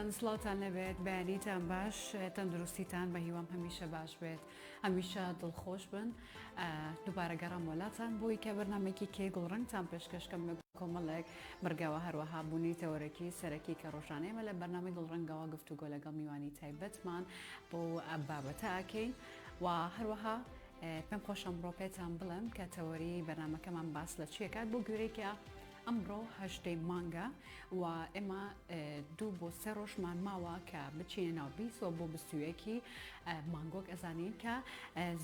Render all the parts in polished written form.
ئازیزان سڵاوتان لێبێت بەیانیتان باش تەندروستیتان بە هیوام هەمیشە باش بێت هەمیشە دڵخۆش بن دووبارە گەڕام وەلاتان بۆی کە بەرنمێکی کێ گوڵڕەنگتان پێشکەشکەم لە کۆمەڵێک بڕگەوە هەروەها بوونی تەوەرەکی سەرەکی کە ڕۆژانە ئێمە لە بەرنامەی گوڵڕەنگەوە گفتوگۆ لەگەڵ میوانی تایبەتمان بۆ بابەتە ئەکەین و هەروەها پێم خۆشە ئەمڕۆ پێتان بڵێم کە تەوەری بەرنامەکەمان باس لە چیەکات بۆ گوێرەی کە ئەمڕۆ هەژدەی مانگە و ئێمە دوو بۆ سێ ڕۆژمان ماوە کە بچینە ناو بیست و بۆ بیستویەکی مانگ وەک ئەزانین کە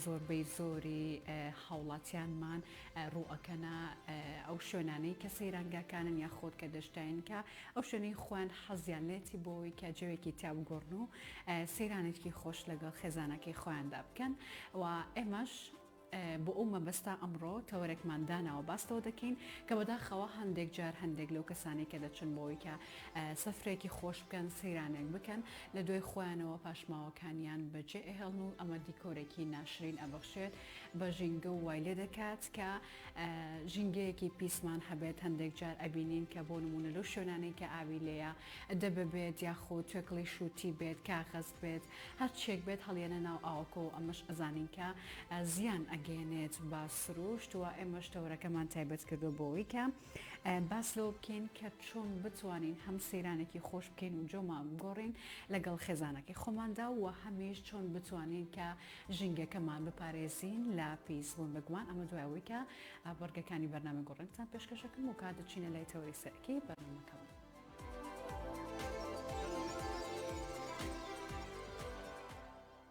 زۆربەی زۆری هاوڵاتیانمان ڕووئەکەنە ئەو شوێنانەی کە سەیرانگاکانن یاخود کە دەشتاین کە ئەو شوێنەی خۆیان حەزیان لێتی بۆی کە جەوێکی تیا بگۆڕن و سەیرانێکی خۆش لەگەڵ خێزانەکەی خۆیاندا بکەن و ئێمەش بۆ ئەو مەبەستە ئەمڕۆ تەوەرێکمان داناوە باس لەوە دەکەین کە بەداخەوە هەندێک جار هەندێک لەو کەسانەی کە دەچن بۆی کە سەفرێکی خۆش بکەن سەیرانێک بکەن لە دوای خۆیانەوە پاشماوەکانیان بەجێ ئەهێڵن و ئەمە دیکۆرێکی ناشرین ئەبەخشێت بە ژینگە و وای لێ دەکات کە ژینگەیەکی پیسمان هەبێت، هەندێک جار ئەبینین کە بۆ نموونە لەو شوێنانەی کە ئاوی لێیە دەبە بێت یاخود توێکڵی شووتی بێت، کاغەز بێت، هەرچیەک بێت هەڵیەنە ناو ئاوەکە و ئەمەش ئەزانین کە زیان ئەگەیەنێت بە سروشت و ئێمەش تەوەرەکەمان تایبەت کردووە بۆوەی کە باس لەوە بکەین کە چۆن بتوانین هەم سەیرانێکی خۆش بکەین و جۆمان بگۆڕین لەگەڵ خێزانەکەی خۆماندا و هەمیش چۆن بتوانین کە ژینگەکەمان بپارێزین لە پیس بوون بێگومان ئەمە دوای ئەوەی کە بڕگەکانی بەرنامەی گوڵڕەنگتان پێشکەشەکەم و کات دەچینە لای تەوەری سەرەکی بەرنامەکەمان.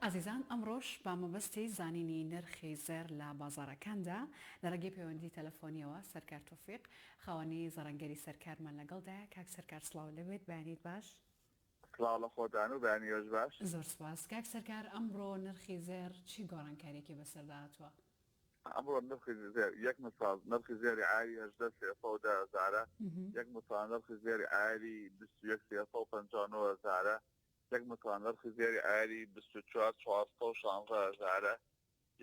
ئازیزان ئەمڕۆش بە مەبەستی زانینی نرخی زێڕ لە بازاڕەکاندا لە ڕێگەی پەیوەندی تەلەفۆنیەوە سەرکار تۆفیق خاوەنی زەڕەنگەری سەرکارمان لەگەڵدایە کاک سەرکار سڵاو لێبێت بەیانیت باش. سڵاو لە خۆتان و بەیانی ئێوەش باش. زۆر سوپاس. کاک سەرکار ئەمڕۆ نرخی زێڕ چی گۆڕانکاریەکی بەسەردا هاتووە؟ ئەمڕۆ نرخی زێر یەک مساڵ نرخی زێری عاری 18 310 هەزارە، یەک مساڵ نرخی زێری عاری 21 359 هەزارە، یەک مساڵ نرخی زێری عاری 24 416 هەزارە،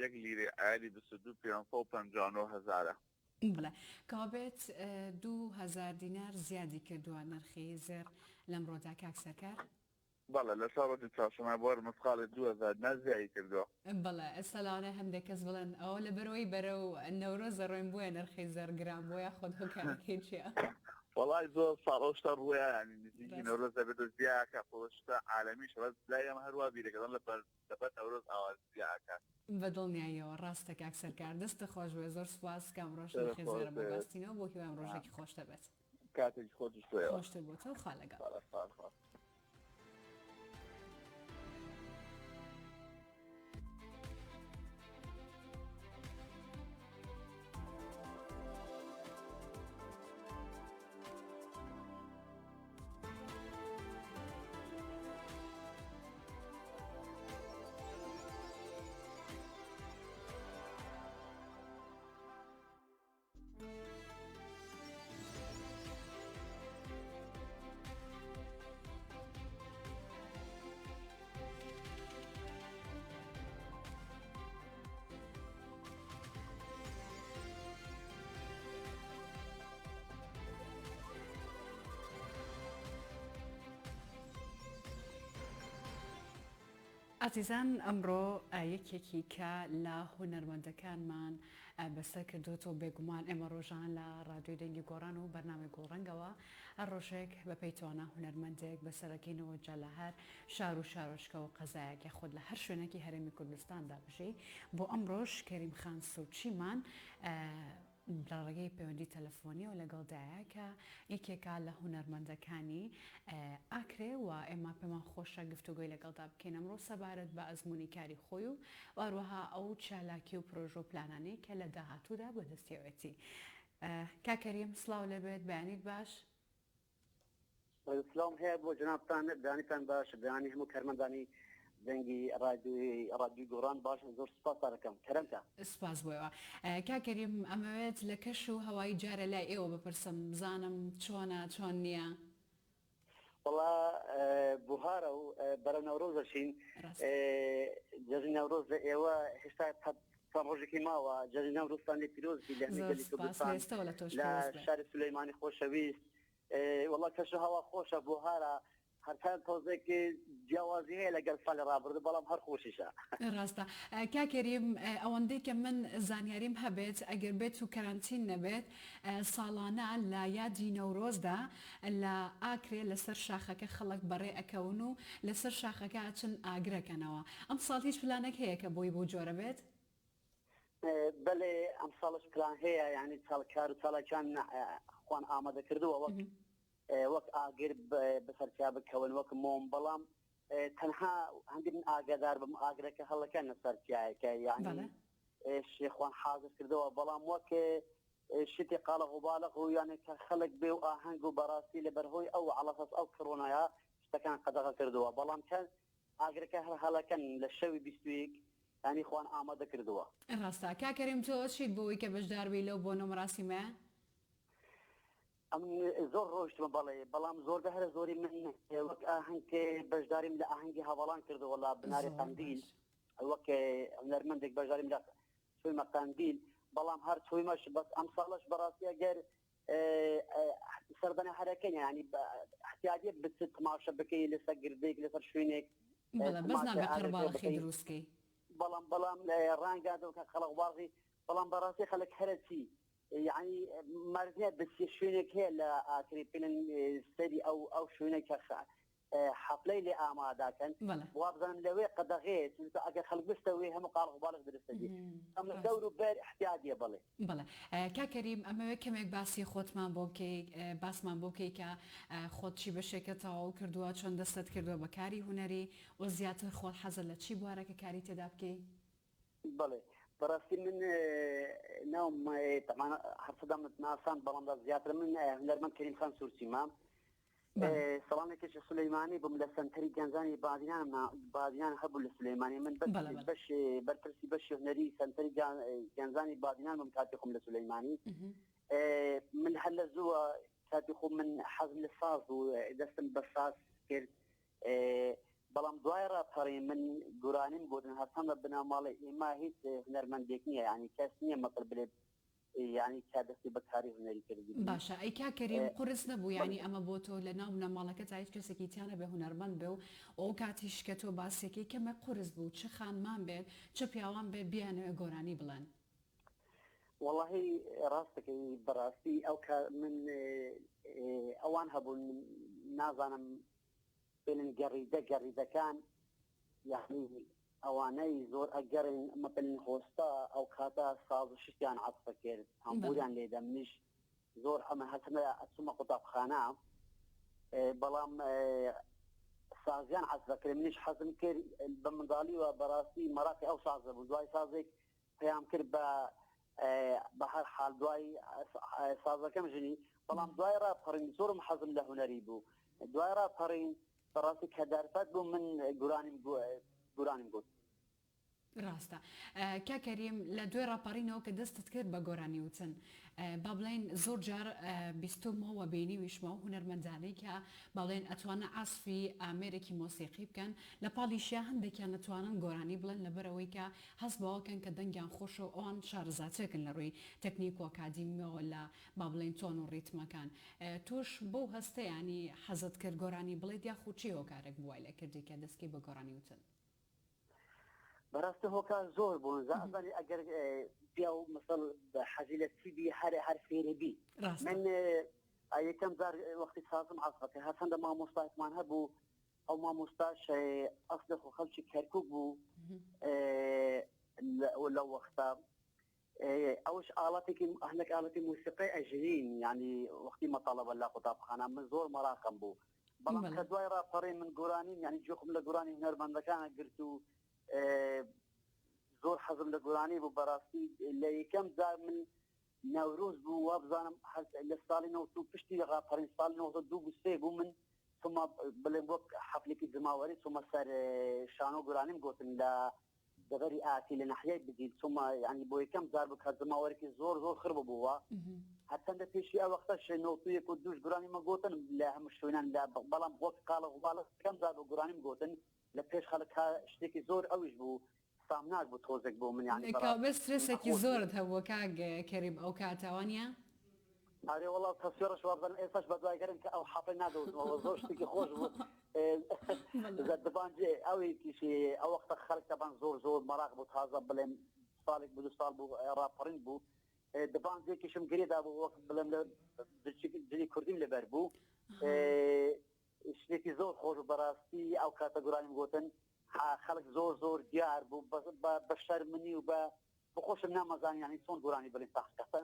یەک لیرەی عاری 22 559 هەزارە. بەڵێ کەوابێت 2000 دینار زیادی کردووە نرخی زێڕ لەمڕۆدا کاک سەرکار؟ بەڵێ لەسەر ڕۆژی چوارشەممە بۆ هەر مسقاڵێ 2000 دینار زیادی کردووە. بەڵێ ئێستا لەوانەیە هەندێک کەس بڵێن ئەوە لەبەرئەوەی بەرەو نەورۆز دەڕۆین بۆیە نرخی زێڕ گران بووە یاخود هۆکارەکەی چییە؟ وەڵای زۆر ساڵ ئەو شتە ڕوویا یانی نزیکی ڕاستە. نەورۆز دەبێت و زیا ئەکا خۆ شتە عالەمیشە بەس لای ئێمە هەر وا بیرەکەن لەبەر لەبەر نەورۆز ئاوا زیا ئەکات. بە دڵنیاییەوە ڕاستە کاک سەرکار دەستت خۆش بێت زۆر سوپاس کە ئەمڕۆش سەرت نرخی خۆش زێڕە بۆ بێت. گواستینەوە بۆ هیوایم ڕۆژێکی خۆشت هەبێت. کاتێکی خۆشت بۆ ئێوە. خۆشتر بۆ تۆ خوا لەگەڵ. سپاس. ئازیزان ئەمڕۆ یەکێکی کە لە هونەرمەندەکانمان بەسەر کردووەتەوە بێگومان ئێمە ڕۆژان لە ڕادیۆی دەنگی گۆڕان و بەرنامەی گوڵڕەنگەوە هەر ڕۆژێک بە پێی توانا هونەرمەندێک بەسەرەکەینەوە جا لە هەر شار و شارۆچکە و قەزایەک یاخود لە هەر شوێنێکی هەرێمی کوردستاندا بژی بۆ ئەمڕۆش کەریم خان سورچیمان لە ڕێگەی پەیوەندی تەلەفۆنیەوە لەگەڵدایە کە یەکێکە لە هونەرمەندەکانی ئاکرێ و ئێمە پێمان خۆشە گفتوگۆی لەگەڵدا بکەین ئەمڕۆ سەبارەت بە ئەزموونی کاری خۆی و هەروەها ئەو چالاکی و پرۆژە و پلانانەی کە لە داهاتوودا بەدەستیەوەتی. کاک کەریم سڵاو لێبێت بەیانیت باش. سلاوم هەیە بۆ جەنابتان بەیانیتان باش بەیانی هەموو کارمەندانی دەنگی ڕادیۆی ڕادیۆی گۆڕان باش زۆر سوپاستان ئەکەم کەرەمتە. سوپاس بۆ ئێوە. کاک کەریم ئەمەوێت لە کەش و هەوای جارێ لای ئێوە بپرسم بزانم چۆنە چۆن نییە؟ وەڵا بوهارە و بەرەو نەورۆز دەچین ڕاستە. جەژنی نەورۆز لە ئێوە هێشتا چەند ڕۆژێکی ماوە جەژنی نەورۆزتان لێ پیرۆز بی لە هەموو زۆر گەلی سوپاس لە کوردستان ئێستەوە لە تۆش لە پیرۆز بێ. شاری سولەیمانی خۆشەویست وەڵا کەش و هەوا خۆشە بوهارە. هەرچەند تۆزێک جیاوازی هەیە لەگەل ساڵی ڕابردوو بەڵام هەر خۆشیشە. ڕاستە کاک کەریم ئەوەندەی کە من زانیاریم هەبێت ئەگەر بێت و کەرەنتین نەبێت ساڵانە لە یادی نەورۆزدا لە ئاکرێ لەسەر شاخەکە خەڵک بەڕێ ئەکەون و لەسەر شاخەکە ئەچن ئاگرەکەنەوە ئەمساڵ هیچ پلانێک هەیە کە بۆی بەو جۆرە بێت؟ بەلێ ئەمساڵش پلان هەیە یانی کار و چالاکیان خوان ئامادە کردووە وەک وەک ئاگر بەسەر چیا بکەون وەک مۆم بەڵام تەنها هەندێک من ئاگادار بم ئاگرەکە هەڵەکەن لەسەر چیایەکە یعنی شێخوان حاضر کردەوە بەڵام وەک شتی قاڵغ و باڵغ و یانێ کە خەڵک بێ و ئاهەنگ و بەڕاستی لە بەرهۆی ئەو عڵەسەس ئەو کڕۆنایە شتەکان قەدەغە کردووە بەڵام کە ئاگرەکە هەر هەڵەکەن لە شەوی 21 ینی خوان ئامادە کردووە. ڕاستە کاک کەریم تۆ چیت بۆ ئەوەی کە بەشدار بی لەو بۆنە و مەراسیمە؟ ئەمن زۆر ڕۆیشتمە بەڵێ بەڵام زۆربە هەرە زۆری من وەک ئاهەنگ بەشداریم لە ئاهەنگی هەڤاڵان کردووە لە بناری زۆر قەندیل باش. وەک هونەرمەندێک بەشداریم لە چوویمە قەندیل بەڵام هەر چوویمەش بەس ئەمساڵش بەڕاستی ئەگەر سەردانە هەرەکەین یانی احتیاجیە بچیت تماشە بکەی لەسەر گردێک لەسەر شوێنێک بەڵێ بەس تماشای نابێ ئاگرەکە قەرەباڵخی بکەی دروست کەی. بەڵام بەڵام ڕانگە کە قەڵەقباڵغی بەڵام بەڕاستی خەڵک هەرەچی یەعنی مەرج نیە بچیە شوێنێک هەیە لە ئاکرێ پێلن سەری ئەو ئەو شوێنە کە حەفلەی لێ ئاماداکەن بەڵێ. وابزانم لەوێ قەدەغەیە چونکە ئەگەر خەڵک بچتە وێ هەموو قاڵغ و باڵغ درست دەبی ئەم لە ڕاستە. دەور و بەر ئیحتیادیە بەڵێ. بەڵێ کاک کەریم ئەمەوێ کەمێک باسی خۆتمان بۆ بکەی باسمان بۆ بکەی کە خۆت چی بەشێکت تەواو کردووە چۆن دەستت کردووە بە کاری هونەری و زیاتر خۆت حەزت لە چی بوارەکە کاری تێدا بکەی؟ بەڵێ بەڕاستی من ناوم تەمان هەرچەندە ناسان بەڵام دا زیاتر من هونەرمەند کەریم خان سوورچیمە ساڵانێکیش سولەیمانی بووم لە سەنتەری گەنجانی بادینان بادینان هەبوو لە سولەیمانی من بەش بەرپرسی بەشی هونەری سەنتەری گەنجانی بادینان بووم کاتی خۆم لە سولەیمانی من هەر لە زووە کاتی خۆم من حەزم لە ساز بوو دەستم بە ساز کرد بەڵام دوای ڕاپەڕین من گۆرانیم گوتن هەرچەندە بنەماڵەی ئێمە هیچ هونەرمەندێک نییە یانی کەس نییە مەسەل بلێ یانی کە دەستی بە کاری هونەری کردبی. باشە ئەی کاک کەریم قورس نەبوو بەڵێ. یانی ئەمە بۆ تۆ لە ناو بنەماڵەکەتا هیچ کەسێکی تیا نەبێ هونەرمەند بێ و ئەو کاتیش کە تۆ باسیەکەی کەمێک قورس بوو چ خانمان بێت چ پیاوان بێت بیانەوێ گۆرانی بڵێن. وەڵاهی ڕاست دەکەی بەڕاستی ئەو کە من ئەوان هەبوون نازانم بڵێن گەڕیدە گەڕیدەکان یعنی ئەوانەی زۆر ئەگەڕین مەپلن هۆستا ئەو کاتە ساز و شتیان عەتفە کرد تەمبوریان لێدا منیش زۆر ئەمە هەرچەندە ئەچوومە قوتابخانە بەڵام سازیان عەزفە کرد منیش حەزم کرد بە منداڵیوە بەڕاستی مەراقی ئەو سازە بوو دوای سازێک پەیام کرد بە بە هەر حال دوای سازەکەم ژنی بەڵام دوای ڕاپەڕین زۆرم حەزم لە هونەری بوو دوای ڕاپەڕین بەڕاستی کە دەرفەت بوو من گورانیم گورانیم گوت. ڕاستە کاک کەریم لە دوای ڕاپەڕینەوە کە دەستت کرد بە گۆرانی وتن با بڵێین زۆر جار بیستومە و بینیویشمە ئەو هونەرمەندانەی کە با بڵێین ئەتوانن عەزفی ئامێرێکی مۆسیقی بکەن لە پاڵیشیا هەندێکیان ئەتوانن گۆرانی بڵێن لەبەرئەوەی کە هەست بەوە کەن کە دەنگیان خۆشە و ئەوان شارەزاترێکن لە ڕووی تەکنیک و ئەکادیمیەوە لە با بڵێین تۆن و ڕیتمەکان تۆش بەو هەستە یانی حەزت کرد گۆرانی بڵێیت یاخود چی هۆکارێک بوو وای لێکردی کە دەستکەی بە گۆرانی وتن؟ بەڕاستی هۆکار زۆر بوون زا ئەزانی ئەگەر پیاو مسڵ حەزی لە چی بی هەر هەر فێری بی ڕاستە. من یەکەم جار وەختی سازم عەزفە کرد هەرچەندە مامۆستایەکمان هەبوو ئەو مامۆستاش ئەسڵی خۆ خەڵکی کەرکوک بوو لەو وەختە ئەوش ئاڵاتێکی هەندێک ئاڵەتی موسیقی ئەژنین یعنی وەختی مەتاڵەبە لە قوتابخانە من زۆر مەراقم بوو بەڵام کە دوای ڕاپەڕین من گۆرانیم یعنی جۆخم لە گۆرانی هونەرمەندەکانە گرت و زۆر حەزم لە گۆرانی بوو بەڕاستی لە یەکەم جار من نەورۆز بوو وابزانم لە ساڵی نەوت و پشتی ڕاپەڕین ساڵی نەوەد و دوو بوو سێ بوو من چوومە بڵێم وەک حەفلێکی جماوەری چوومە سەر شانۆ گۆرانیم گۆتن لە دەڤەری ئاتی لە ناحیەی بجیل چوومە یانی بۆ یەکەم جار بوو کە جماوەرێکی زۆر زۆر خڕ ببووە هەرچەندە پێشی ئەو وەختەش نەوت و یەک و دووش گۆرانیمە گۆتن لە هەموو شوێنان لە بەڵام وەک قاڵغ و باڵغ یەکەم جار بوو گۆرانیم گۆتن لە پێش خەڵک کا شتێکی زۆر ئەویش بوو سامناک بوو تۆزێک بۆ من یانی کاوە بەڕاستی سترێسێکی ناخۆش بوو. زۆرت هەبووە کاک کەریم ئەو کاتە وانیە؟ ئەرێ وەڵا تەسویڕش وابزانم ئێستاش بەدوای گەرم کە ئەو حەپە نادۆزمەوە زۆر شتێکی خۆش بوو دەبانجێ ئەوێکیشی ئەو وەختە خەڵک تەبان زۆر زۆر مەراق بوو تازە بڵێم ساڵێک بوو دو ساڵ بوو ڕاپەڕین بوو دەبانجێکیشم گرێدا بوو وەک بڵێم لە جلی کوردیم لەبەر بوو شتێکی زۆر خۆش و بەڕاستی ئەو کاتە گۆرانیم گوتن خەڵک زۆر زۆر دیار بوو بە شەرمنی و بە بۆخۆشم نامەزانی یانی چۆن گۆرانی بڵێم تاقیکەسە.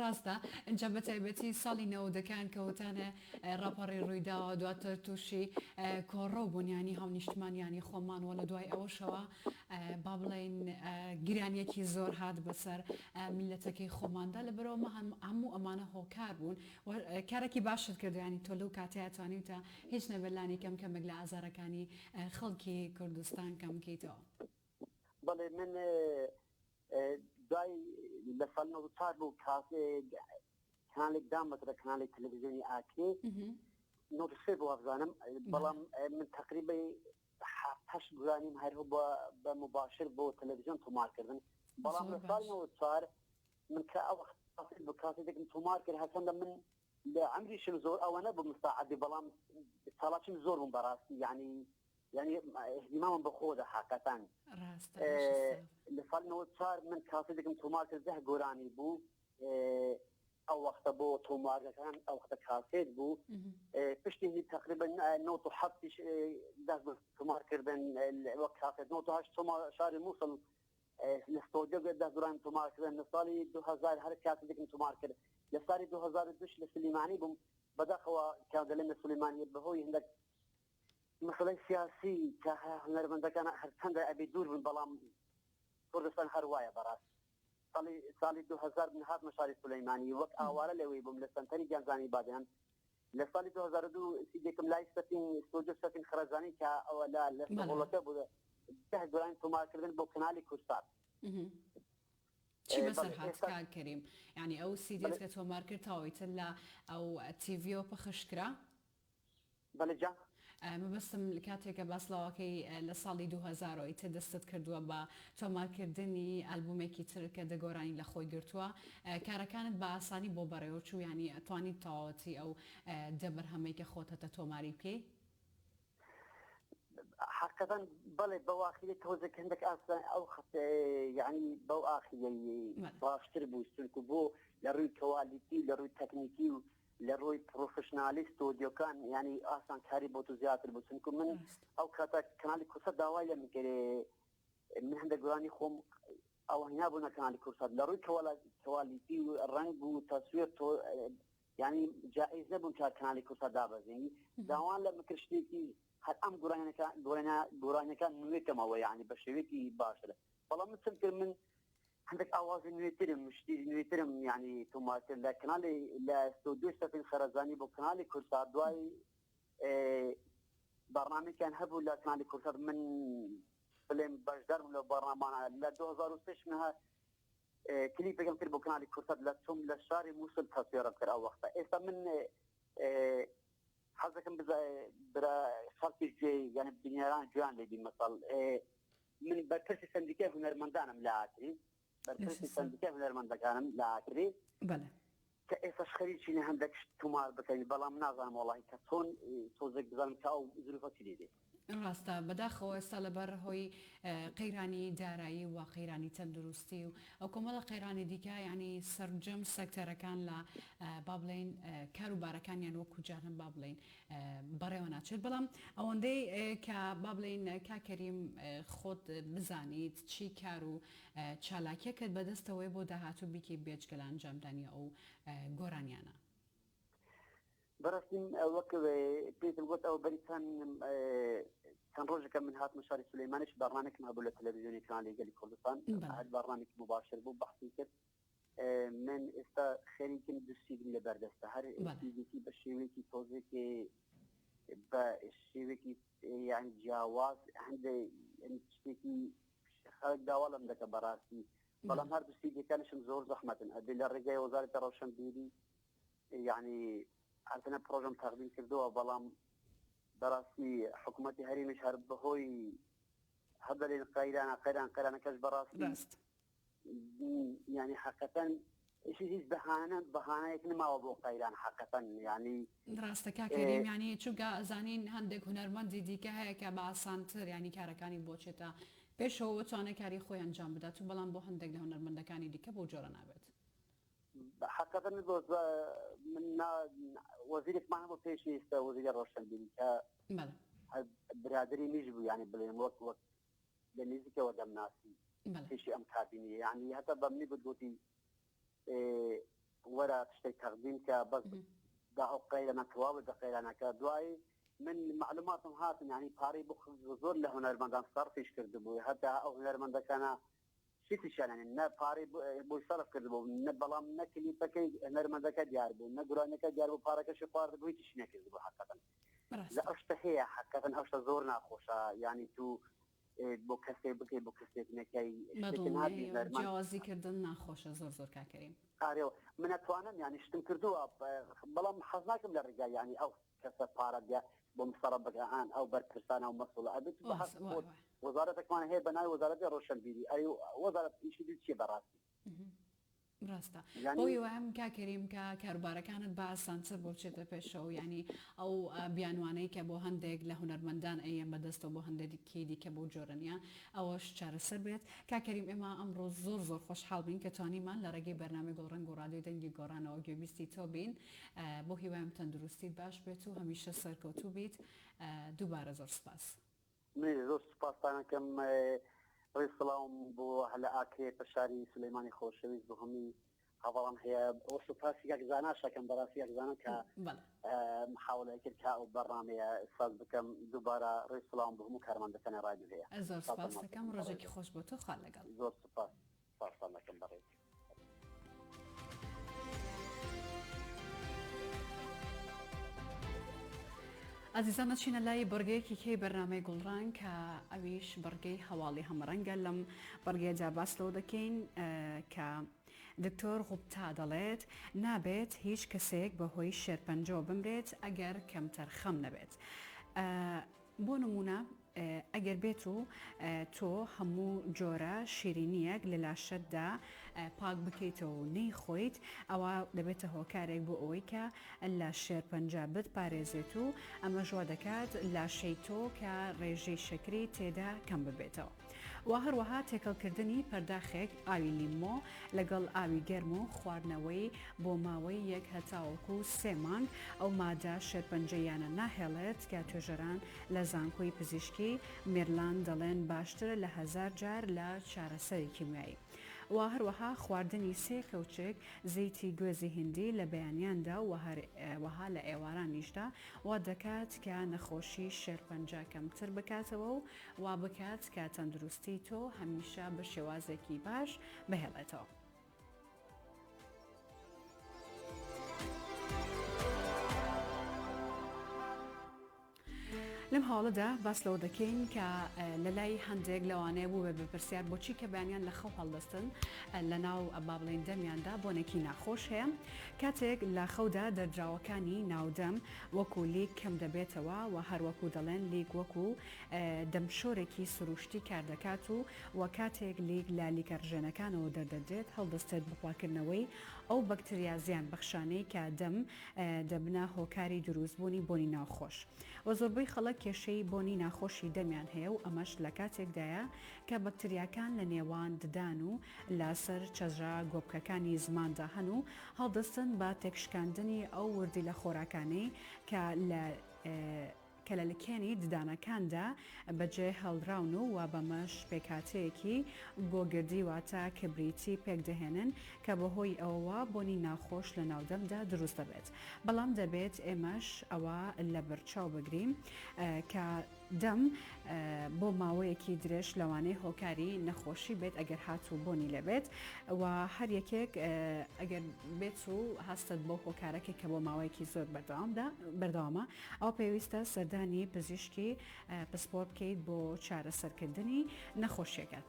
ڕاستە ئینجا بەتایبەتی ساڵی نەوەدەکان کە وتانە ڕاپەڕین ڕوویداوە دواتر تووشی کۆڕەو بوون یانی هاونیشتمانیانی خۆمان وە لە دوای ئەوەشەوە با بڵێین گرانیەکی زۆر هات بەسەر میللەتەکەی خۆماندا لەبەرئەوە هەموو ئەمانە هۆکار بوون و کارێکی باشت کرد یانی تۆ لەو کاتەیا توانیوتە هیچ نەبێت لانی کەم کەمێک لە ئازارەکانی خەڵکی کوردستان کەم بکەیتەوە. بەڵێ من دوای لە ساڵی 94 بوو کانالێک دامەزرا کانالی تەلەڤیزیۆنی ئاکرێ 93 بوو وابزانم بەڵام من تقریبا هەشت گۆرانیم هەر بە مباشر بۆ تەلەڤیزیۆن تۆمارکردن بەڵام لە ساڵی 94 من کە ئەو وەخت کاسێتێکم تۆمار کرد هەرچەندە من لە عەمریشم زۆر ئەوە نەبوو مستعدی بەڵام چالاکیم زۆر بووم بەڕاستی یعنی یعنی اهتمامم بە خۆ حقیقەتەن ڕاستە لە ساڵی 94 من کاسێتێکم تۆمار کرد دە گۆرانی بوو ئەو وەختە بۆ تۆمارەکان ئەو وەختە کاسێت بوو پشتی هی تقریبا 97 دەست بە تۆمارکردن وەک کاسێت 98 تۆمار شاری مووسڵ لە ستۆدیۆ دەست گۆرانیم تۆمار کردن لە ساڵی 2000 هەر کاسێتێکم تۆمار کرد لە ساڵی 2002 لە سلیمانی بووم بەداخەوە کە دەلێن لە سلیمانی بەهۆی هەندێک مەسەلەی سیاسی کە هونەرمەندەکان هەرچەندە ئەبێ دوور بن بەڵام کوردستان هەر وایە بەڕاست ساڵی ساڵی 2000 من هاتمە شاری سولەیمانی وەک ئاوارە لەوەی بووم لە سەنتەری گەنجانی بادیان لە ساڵی 2002 سیدێکم لای سەفین ستۆدیۆ سەفین خەرەزانی کە ئەوە لە لە سەهۆڵەکە بوو ده گۆرانی تۆمارکردن بۆ کەنالی کوردسات. چی بەسەر هات کاک کەریم یانی ئەو سیدیەت کە تۆمار کرد تەواو ئیتر لە ئەو تیڤیەوە پەخش کرا؟ بەلێ جا. مەبەستم کاتێک کە باس لەوەکەی لە ساڵی 2000 ەوە ئیتر دەستت کردووە بە تۆمارکردنی ئەلبومێکی تر کە دە گۆرانی لە خۆی گرتووە کارەکانت بە ئاسانی بۆ بەڕێوە چوو یانی توانیت تەواوەتی ئەو دە بەرهەمەی کە خۆت هەتە تۆماری بکەی؟ حەقیقەتەن بەڵێ بەو ئاخیرەی تۆزێک هەندێک ئاسان ئەو خەت یعنی بەو ئاخیرەی باشتر بوو چونکو بۆ لە ڕووی کوالیتی لە ڕووی تەکنیکی و لە ڕووی پڕۆفشنالی ستۆدیۆکان یانی ئاسانکاری بۆ تو زیاتر بوو چونکو من ئەو کاتە کەنالی کوردسات داوای لە من کرێ من هەندێک گۆرانی خۆم ئەوە نابوونە کەنالی کوردسات لە ڕووی کوالیتی و ڕەنگ و تەسویر تۆ یانی جائز نەبوون کار کەنالی کوردسات دابەزینی داوان لە من کرد شتێکی هەر ئەم گۆرانیەکان گۆرانیەکان نوێکەمەوە یانی بە شێوەیەکی باشتر بەڵام من چم کرد من هەندێک ئاوازی نوێترم شتی نوێترم یعنی تۆمار کرد لە کەنالی لە ستۆدیۆی سەفین خەرەزانی بۆ کەنالی کوردسات دوای بەرنامەیەکیان هەبوو لە کەنالی کوردسات من بڵێم بەشدار بووم لەو بەرنامانە لە 2003 من کلیپێکم کرد بۆ کەنالی کوردسات لە چوم لە شاری مووسڵ تەسویرم کرد ئەو وەختە ئێستا من حەزەکەم برا خەڵکی گوێ یعنی بینەران گوێیان لێ بی مەسەڵ من بەرپرسی سەندیکای هونەرمەندانم لە ئاکری، بەرپرسی سەندیکای هونەرمەندەکانم لە ئاکری. بەلێ. کە ئێستاش خەریکین هەندێک شت تۆمار بکەین، بەڵام نازانم وەڵاهی کە چۆن تۆزێک بزانم کە ئەو زروفە چی لێ دێ. ڕاستە، بەداخەوە ئێستا لەبەر هۆی قەیرانی دارایی و قەیرانی تەندروستی و ئەو کۆمەڵە قەیرانی دیکە یانی سەرجەم سێکتەرەکان لە با بڵێین کاروبارەکانیان وەکو جاران با بڵێین بەڕێوە ناچێت بەڵام ئەوەندەی کە با بڵێین کاک کەریم خۆت بزانیت چی کار و چالاکیەکەت بەدەستەوەیە بۆ داهاتوو بیکەی بێجگە لە ئەنجامدانی ئەو گۆرانیانە؟ بەڕاستی وەک پێتم گوت ئەوە بەری چەند چەند ڕۆژێکە من هاتمە شاری سلەیمانیش بەڕنامێکم هەبوو لە تەلەڤیزیۆنی کەنالی گەلی کوردستان هەر بەڕنامێکی مباشر بوو بەحسی کرد من ئێستا خەریکم دوو سیدیم لە بەردەستە هەر سیدێکی بە شێوەیەکی تۆزێکی بە شێوەیەکی یان جیاواز هەندێک شتێکی خەڵک داوا لەم دەکە بەڕاستی بەڵام هەردوو سیدەکانشم زۆر زەحمەتن ئەبێ لە ڕێگای وەزارەتی ڕەوشەنبیری یعنی هەرتەنە پرۆژەم تەقدیم کردووە بەڵام بەڕاستی حکوومەتی هەرێمیش هەر بەهۆی هەر دەلێن قەیرانە قەیران قەیرانەکەش بەڕاستی ڕاست یانی حەقەتەن. ئیشی هیچ بەهانە بەهانەیەک نەماوە بۆ قەیران حەقەتەن یانی. ڕاستە کاک کەریم یانی چونکە ئەزانین هەندێک هونەرمەندی دیکە هەیە کە بە ئاسانتر یانی کارەکانی بۆ چێتە پێشەوە و توانێت کاری خۆی ئەنجام بدات و بەڵام بۆ هەندێک لە هونەرمەندەکانی دیکە بەو جۆرە نابێت. حەقەتەن من وەزیرێکمان هەبوو پێشی ئێستا وەزیری ڕۆشنبیری کە برادری نیش بوو یانی بڵێم وەک وەک لە نزیکەوە دەمناسی پێشی ئەم کابینەیە یانی هەتا بە منی گوت گوتی وەرە شتێک تەقدیم کە بەس دا ئەو قەیرانە تەواو بە قەیرانەکە دوایی من معلوماتم هاتن یانی پارەی بۆ زۆر لە هونەرمەندان سەرفیش کردبوو هەتا ئەو هونەرمەندەکانە شتیشیان یانی نە پارەی بۆی سەرف کردبوو نە بەڵام نە کلیپەکەی هونەرمەندەکە دیار بوو نە گۆرانیەکە دیار بوو پارەکەشی خواردبوو هیچیشی نەکردبوو حەقیقەتەن لە ئەو شتە هەیە حەقیقەتەن ئەو شتە زۆر ناخۆشە یانی تو بۆ کەسێک بکەی بۆ کەسێک نەکەی شتێک نابی هونەرمەند جیاوازی کردن ناخۆشە زۆر زۆر کاک کەریم. ئارێ من ئەتوانم یانی شتم کردووە بەڵام حەز ناکەم لە ڕێگای یانی ئەو کەسە پارە بیا بۆم سەرف بکە هان ئەو بەرپرسانە و مەسوڵە ئەبێت بە حەق خۆت وەزارەتێکمان هەیە بە ناوی وەزارەتی ڕۆشنبیری ئەی وەزارەت ئیشی دوو چیە بەڕاستی؟ ڕاستە بەو هیوایەم کاک کەریم کە کاروبارەکانت بە ئاسانتر بۆ بچێتە پێشەوە یانی ئەو بیانوانەی کە بۆ هەندێک لە هونەرمەندان ئەیەن بەدەستەوە بۆ هەندێکی دیکە بەو جۆرە نییە ئەوەش چارەسەر بێت کاک کەریم ئێمە ئەمڕۆ زۆر زۆر خۆشحاڵ بین کە توانیمان لە ڕێگەی بەرنامەی گوڵڕەنگ و ڕادیۆی دەنگی گۆڕانەوە گوێبیستی تۆ بین بەو هیوایم تەندروستیت باش بێت و هەمیشە سەرکەوتوو بیت دووبارە زۆر سپاس. منیش زۆر سوپاستان ئەکەم ڕێز سڵاوم بۆ هەلە ئاکرێ پە شاری سولەیمانی خۆشەویست بۆ هەمووی هەڤاڵان هەیە وە سوپاسی کاک زاناش ئەکەم بەڕاستی کاک زانا کە محاولەی کرد کە ئەو بەرنامەیە ساز بکەم دووبارە ڕێز سڵاوم بۆ هەموو کارمەندەکانی ڕادیۆ هەیە زۆر سپاس دەکەم ڕۆژێکی خۆش بۆ تۆ خوا لەگەڵ. زۆر سوپاس سپاستان دەکەم بەڕێز. ئازیزان ئەچینە لای بڕگەیەکی کەی بەرنامەی گوڵڕان کە ئەویش بڕگەی هەواڵی هەمەڕەنگە لەم بڕگەیەدا باس لەوە دەکەین کە دکتۆر غوپتا دەڵێت نابێت هیچ کەسێک بەهۆی شێرپەنجەوە بمرێت ئەگەر کەمتەرخەم نەبێت. بۆ نموونە ئەگەر بێت و تۆ هەموو جۆرە شیرینییەک لە لاشەتدا پاک بکەیتەوە و نەیخۆیت ئەوا دەبێتە هۆکارێک بۆ ئەوەی کە لە شێرپەنجە بتپارێزێت و ئەمەش وا دەکات لاشەی تۆ کە ڕێژەی شەکری تێدا کەم ببێتەوە. وە هەروەها تێکەڵکردنی پەرداخێک ئاوی لیمۆ لەگەڵ ئاوی گەرم و خواردنەوەی بۆ ماوەی یەک هەتاوەکو سێ مانگ ئەو مادە شێرپەنجەییانە ناهێڵێت کە توێژەران لە زانکۆی پزیشکی میرلاند دەڵێن باشترە لە هەزار جار لە چارەسەری کیمیایی. وە هەروەها خواردنی سێ کەوچک زەیتی گوێزی هیندی لە بەیانیاندا و هەروەها لە ئێوارانیشدا وا دەکات کە نەخۆشی شێرپەنجە کەمتر بکاتەوە و وا بکات کە تەندروستی تۆ هەمیشە بە شێوازێکی باش بهێڵێتەوە. لەم هەواڵەدا باس لەوە دەکەین کە لە لای هەندێک لەوانەیە بووبێت بە پرسیار بۆچی کە بەیانیان لە خەو هەڵدەستن لە ناو با بڵێین دەمیاندا بۆنێکی ناخۆش هەیە کاتێک لە خەودا دەردراوەکانی ناودەم وەکو لیک کەم دەبێتەوە و هەروەکو دەڵێن لیک وەکو دەمشۆرێکی سروشتی کاردەکات و و کاتێک لیک لە لیکە ڕژێنەکانەوە دەردەدرێت هەڵدەستێت بە پاککردنەوەی ئەو بەکتریا زیان بەخشانەی کە دەم دەبنە هۆکاری دروستبوونی بۆنی ناخۆش و زۆربەی خەڵک کێشەی بۆنی ناخۆشی دەمیان هەیە و ئەمەش لە کاتێکدایە کە بەکتریاکان لە نێوان ددان و لەسەر چەژە گۆپکەکانی زماندا هەن و هەڵدەستن بە تێکشکاندنی ئەو وردیلە خۆراکانەی کە لە کە لە لکێنی ددانەکاندا بەجێ هێڵراون و و بەمەش پێکهاتەیەکی گۆگردی واتە کبریتی پێکدەهێنن کە بەهۆی ئەوەوە بۆنی ناخۆش لە ناو دەمدا دروست دەبێت. بەڵام دەبێت ئێمەش ئەوە لەبەرچاو بگرین کە دەم بۆ ماوەیەکی درێژ لەوانەیە هۆکاری نەخۆشی بێت ئەگەر هاتوو بۆنی لێبێت و هەر یەکێک ئەگەر بێت و هەستت بۆ هۆکارەکە کە بۆ ماوەیەکی زۆر بەردەوامدا بەردەوامە ئەوە پێویستە سەردانی پزیشکی پسپۆر بکەیت بۆ چارەسەرکردنی نەخۆشیەکەت.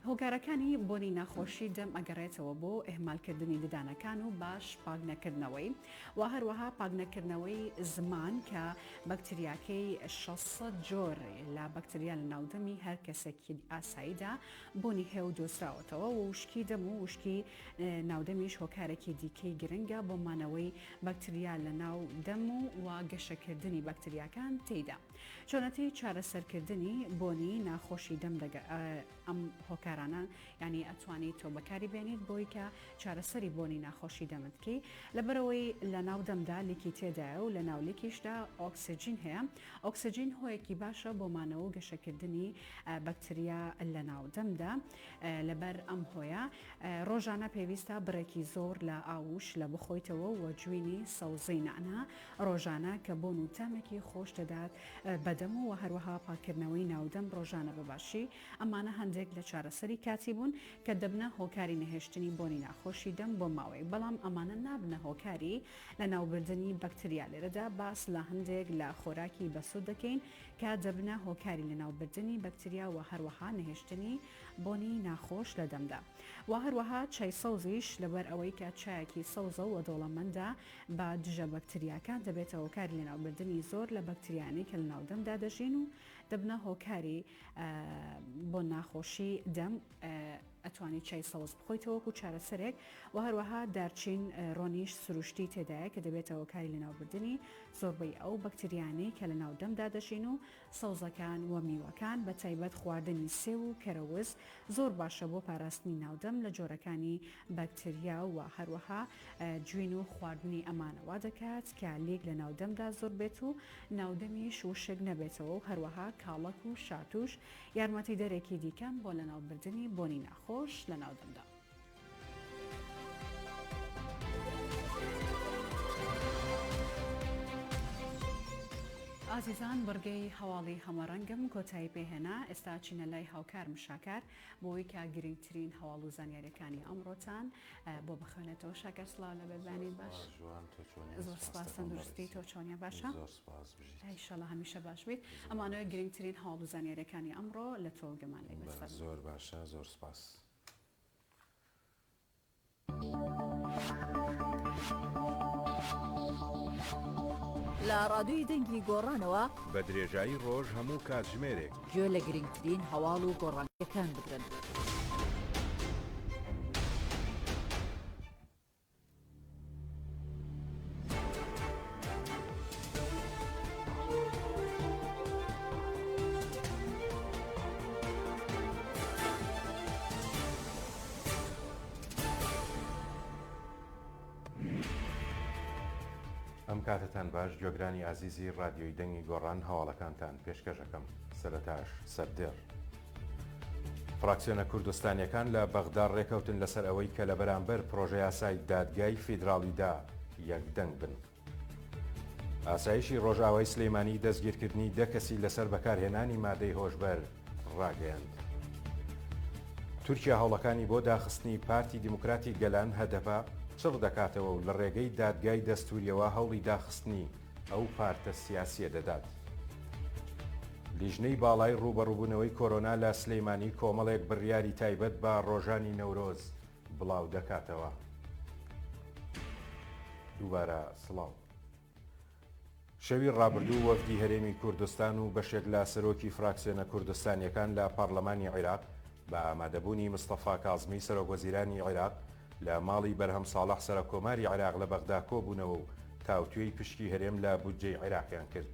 هۆکارەکانی بۆنی ناخۆشی دەم ئەگەڕێتەوە بۆ ئیهمالکردنی ددانەکان و باش پاک نەکردنەوەی و هەروەها پاک نەکردنەوەی زمان کە بەکتریاکەی 600 جۆر لە بەکتریا لە ناو دەمی هەر کەسێکی ئاساییدا بۆنی هەیە و دۆزراوەتەوە و وشکی دەم و وشکی ناودەمیش هۆکارێکی دیکەی گرنگە بۆ مانەوەی بەکتریا لە ناو دەم و و گەشەکردنی بەکتریاکان تێیدا. چۆنەتی چارەسەرکردنی بۆنی ناخۆشی دەم دەگە ئەم هۆکارانە یانی ئەتوانی تۆ بەکاری بێنیت بۆی کە چارەسەری بۆنی ناخۆشی دەمت بکەی لەبەرئەوەی لە ناو دەمدا لیکی تێدایە و لە ناو لیکیشدا ئۆکسجین هەیە ئۆکسجین هۆیەکی باشە بۆ مانەوە و گەشەکردنی بەکتریا لە ناو دەمدا لەبەر ئەم هۆیە ڕۆژانە پێویستە بڕێکی زۆر لە ئاو و شلە بخۆیتەوە و جوینی سەوزەی نەعنا ڕۆژانە کە بۆن و تامێکی خۆش دەدات بە دەم و هەروەها پاککردنەوەی ناودەم ڕۆژانە بە باشی، ئەمانە هەندێک لە چارەسەری کاتی بوون کە دەبنە هۆکاری نەهێشتنی بۆنی ناخۆشی دەم بۆ ماوەیەک، بەڵام ئەمانە نابنە هۆکاری لەناوبردنی بەکتریا، لێرەدا باس لە هەندێک لە خۆراکی بەسوود دەکەین کە دەبنە هۆکاری لەناوبردنی بەکتریا و هەروەها نەهێشتنی بۆنی ناخۆش لە دەمدا و هەروەها چای سەوزیش لەبەر ئەوەی کە چایەکی سەوزە و دەوڵەمەندە بە دژە بەکتریاکان دەبێتە هۆکاری لەناوبردنی زۆر لە بەکتریانەی کە لەناو دەمدا دەژین و دەبنە هۆکاری بۆ ناخۆشی دەم ئەتوانی چای سەوز بخۆیتەوە وەکو چارەسەرێک و هەروەها دارچین ڕۆنیش سروشتی تێدایە کە دەبێتە هۆکاری لەناوبردنی زۆربەی ئەو بەکتریانەی کە لەناو دەمدا دەژین و سەوزەکان و میوەکان بە تایبەت خواردنی سێو و کەرەوز زۆر باشە بۆ پاراستنی ناودەم لە جۆرەکانی بەکتریا و هەروەها جوین و خواردنی ئەمانە وا دەکات کە لیک لە ناودەمدا زۆر بێت و ناودەمیش وشک نەبێتەوە و هەروەها کاڵەک و شاتوش یارمەتیدەرێکی دیکەن بۆ لەناوبردنی بۆنی ناخۆش لە ناودەمدا. ئازیزان بڕگەی هەواڵی هەمەڕەنگم کۆتایی پێهێنا، ئێستا ئەچینە لای هاوکارم شاکار بۆی کە گرنگترین هەواڵ و زانیاریەکانی ئەمڕۆتان بۆ بخوێنێتەوە. شاکار سڵاو لە بەربانی باش زۆر سپاس تەندروستی تۆ چۆنیە باشە ئیشەڵا هەمیشە باش بیت ئەمانەوە گرنگترین هەواڵ و زانیاریەکانی ئەمڕۆ لە تۆ گەمان لێ بێت. زۆر باشە زۆر سپاس. لە ڕادیۆی دەنگی گۆڕانەوە. بە درێژایی ڕۆژ هەموو کاتژمێرێک. گوێ لە گرنگترین هەواڵ و گۆڕانکارییەکان بگرن. ئەم کاتەتان باش گوێگرانی ئازیزی ڕادیۆی دەنگی گۆڕان هەواڵەکانتان پێشکەشەکەم سەرەتاش سەردێڕ. فراکسیۆنە کوردستانییەکان لە بەغدا ڕێکەوتن لەسەر ئەوەی کە لە بەرامبەر پڕۆژەیاسای دادگای فیدراڵیدا یەکدەنگ بن. ئاسایشی ڕۆژئاوای سلیمانی دەستگیرکردنی دە کەسی لەسەر بەکارهێنانی مادەی هۆشبەر ڕاگەیاند. تورکیا هەوڵەکانی بۆ داخستنی پارتی دیموکراتی گەلان هەدەپە چڕ دەکاتەوە و لە ڕێگەی دادگای دەستوریەوە هەوڵی داخستنی ئەو پارتە سیاسییە دەدات. لیژنەی باڵای ڕووبەڕووبوونەوەی کۆرۆنا لە سلێمانی کۆمەڵێک بڕیاری تایبەت بە ڕۆژانی نەورۆز بڵاودەکاتەوە. دووبارە سڵاو. شەوی ڕابردوو وەفدی هەرێمی کوردستان و بەشێک لە سەرۆکی فراکسیۆنە کوردستانییەکان لە پەڕلەمانی عیراق بە ئامادەبوونی مستەفا کازمی سەرۆکوەزیرانی عیراق لە ماڵی بەرهەم ساڵح سەرۆککۆماری عێراق لە بەغدا کۆبوونەوە و تاوتوێی پشکی هەرێم لە بودجەی عێراقیان کرد.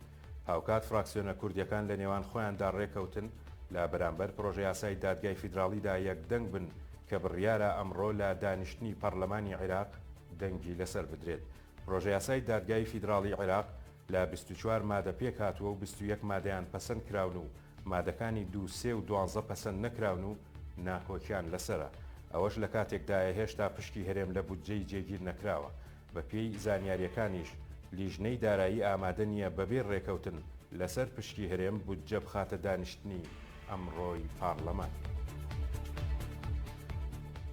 هاوکات فراکسیۆنە کوردییەکان لە نێوان خۆیاندا رێکەوتن لە بەرامبەر پرۆژەیاسای دادگای فیدراڵیدا یەکدەنگ بن کە بڕیارە ئەمڕۆ لە دانیشتنی پەڕلەمانی عێراق دەنگی لەسەر بدرێت. پرۆژەیاسای دادگای فیدراڵی عێراق لە 24 مادە پێکهاتووە و 21 مادەیان پەسەند کراون و مادەکانی دوو، سێ و دوانزە پەسەند نەکراون و ناکۆکیان لەسەرە. ئەوەش لە کاتێکدایە هێشتا پشکی هەرێم لە بودجەی جێگیر نەکراوە. بەپێی زانیارییەکانیش لیژنەی دارایی ئامادە نییە بەبێ رێکەوتن لەسەر پشکی هەرێم بودجە بخاتە دانیشتنی ئەمڕۆی پارلەمان.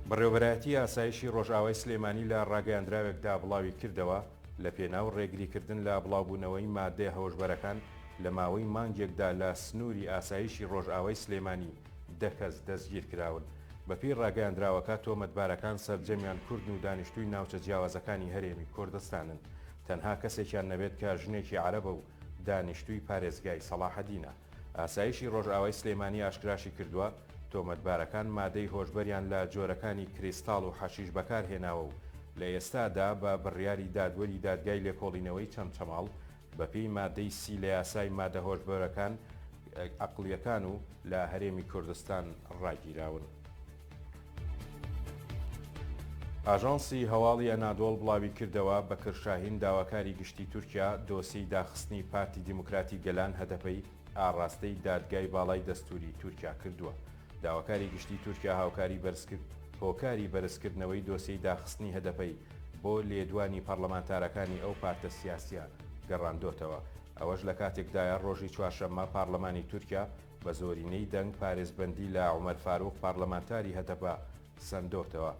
بەڕێوەبەرایەتی ئاسایشی رۆژئاوای سلێمانی لە راگەیاندراوێکدا بڵاویکردەوە، لەپێناو رێگریکردن لە بڵاوبوونەوەی ماددە هۆشبەرەکان لە ماوەی مانگێکدا لە سنووری ئاسایشی رۆژئاوای سلێمانی دە کەس دەستگیرکراون. بەپێی ڕاگەیاندراوەکە، تۆمەتبارەکان سەرجەمیان کوردن و دانیشتووی ناوچە جیاوازەکانی هەرێمی کوردستانن، تەنها کەسێکیان نەبێت کە ژنێکی عەرەبە و دانیشتووی پارێزگای سەڵاحەدینە. ئاسایشی ڕۆژئاوای سلێمانی ئاشکراشی کردووە، تۆمەتبارەکان مادەی هۆشبەریان لە جۆرەکانی کریستاڵ و حەشیش بەکارهێناوە و لە ئێستادا بە بڕیاری دادوەری دادگای لێکۆڵینەوەی چەمچەماڵ بەپێی مادەی سی لە یاسای مادە هۆشبەرەکان عەقڵیەکان و لە هەرێمی کوردستان ڕاگیراون. ئاژانسی هەواڵی ئەنادۆڵ بڵاویکردەوە، بەکر شاهین داواکاری گشتی تورکیا دۆسیەی داخستنی پارتی دیموکراتی گەلان هەدەپەی ئاڕاستەی دادگای باڵای دەستوری تورکیا کردووە. داواکاری گشتی تورکیا هاوکاری بەرزکرد هۆکاری بەرزکردنەوەی دۆسیەی داخستنی هەدەپەی بۆ لێدوانی پەڕلەمانتارەکانی ئەو پارتە سیاسیە گەڕاندۆتەوە. ئەوەش لەکاتێکدایە ڕۆژی چوارشەممە پارلەمانی تورکیا بە زۆرینەی دەنگ پارێزبەندی لە عومەر فاروق پارلەمانتاری هەدەپە سەندۆتەوە.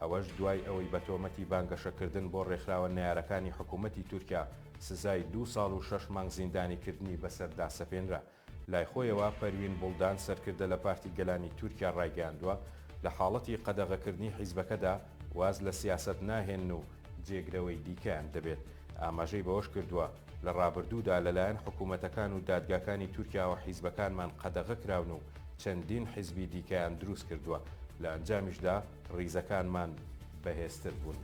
ئەوەش دوای ئەوەی بە تۆمەتی بانگەشەکردن بۆ ڕێکخراوە نەیارەکانی حکوومەتی تورکیا سزای دوو ساڵ و شەش مانگ زیندانیکردنی بەسەردا سەپێنرا. لای خۆیەوە پەروین بوڵدان سەرکردە لە پارتی گەلانی تورکیا ڕایگەیاندووە، لە حاڵەتی قەدەغەکردنی حیزبەکەدا واز لە سیاسەت ناهێنن و جێگرەوەی دیکەیان دەبێت. ئاماژەی بەوەشکردووە، لە ڕابردوودا لەلایەن حکومەتەکان و دادگاکانی تورکیاوە حیزبەکانمان قەدەغە کراون و چەندین حیزبی دیکەیان دروستکردووە، لە ئەنجامیشدا ڕیزەکانمان بەهێزتر بوون.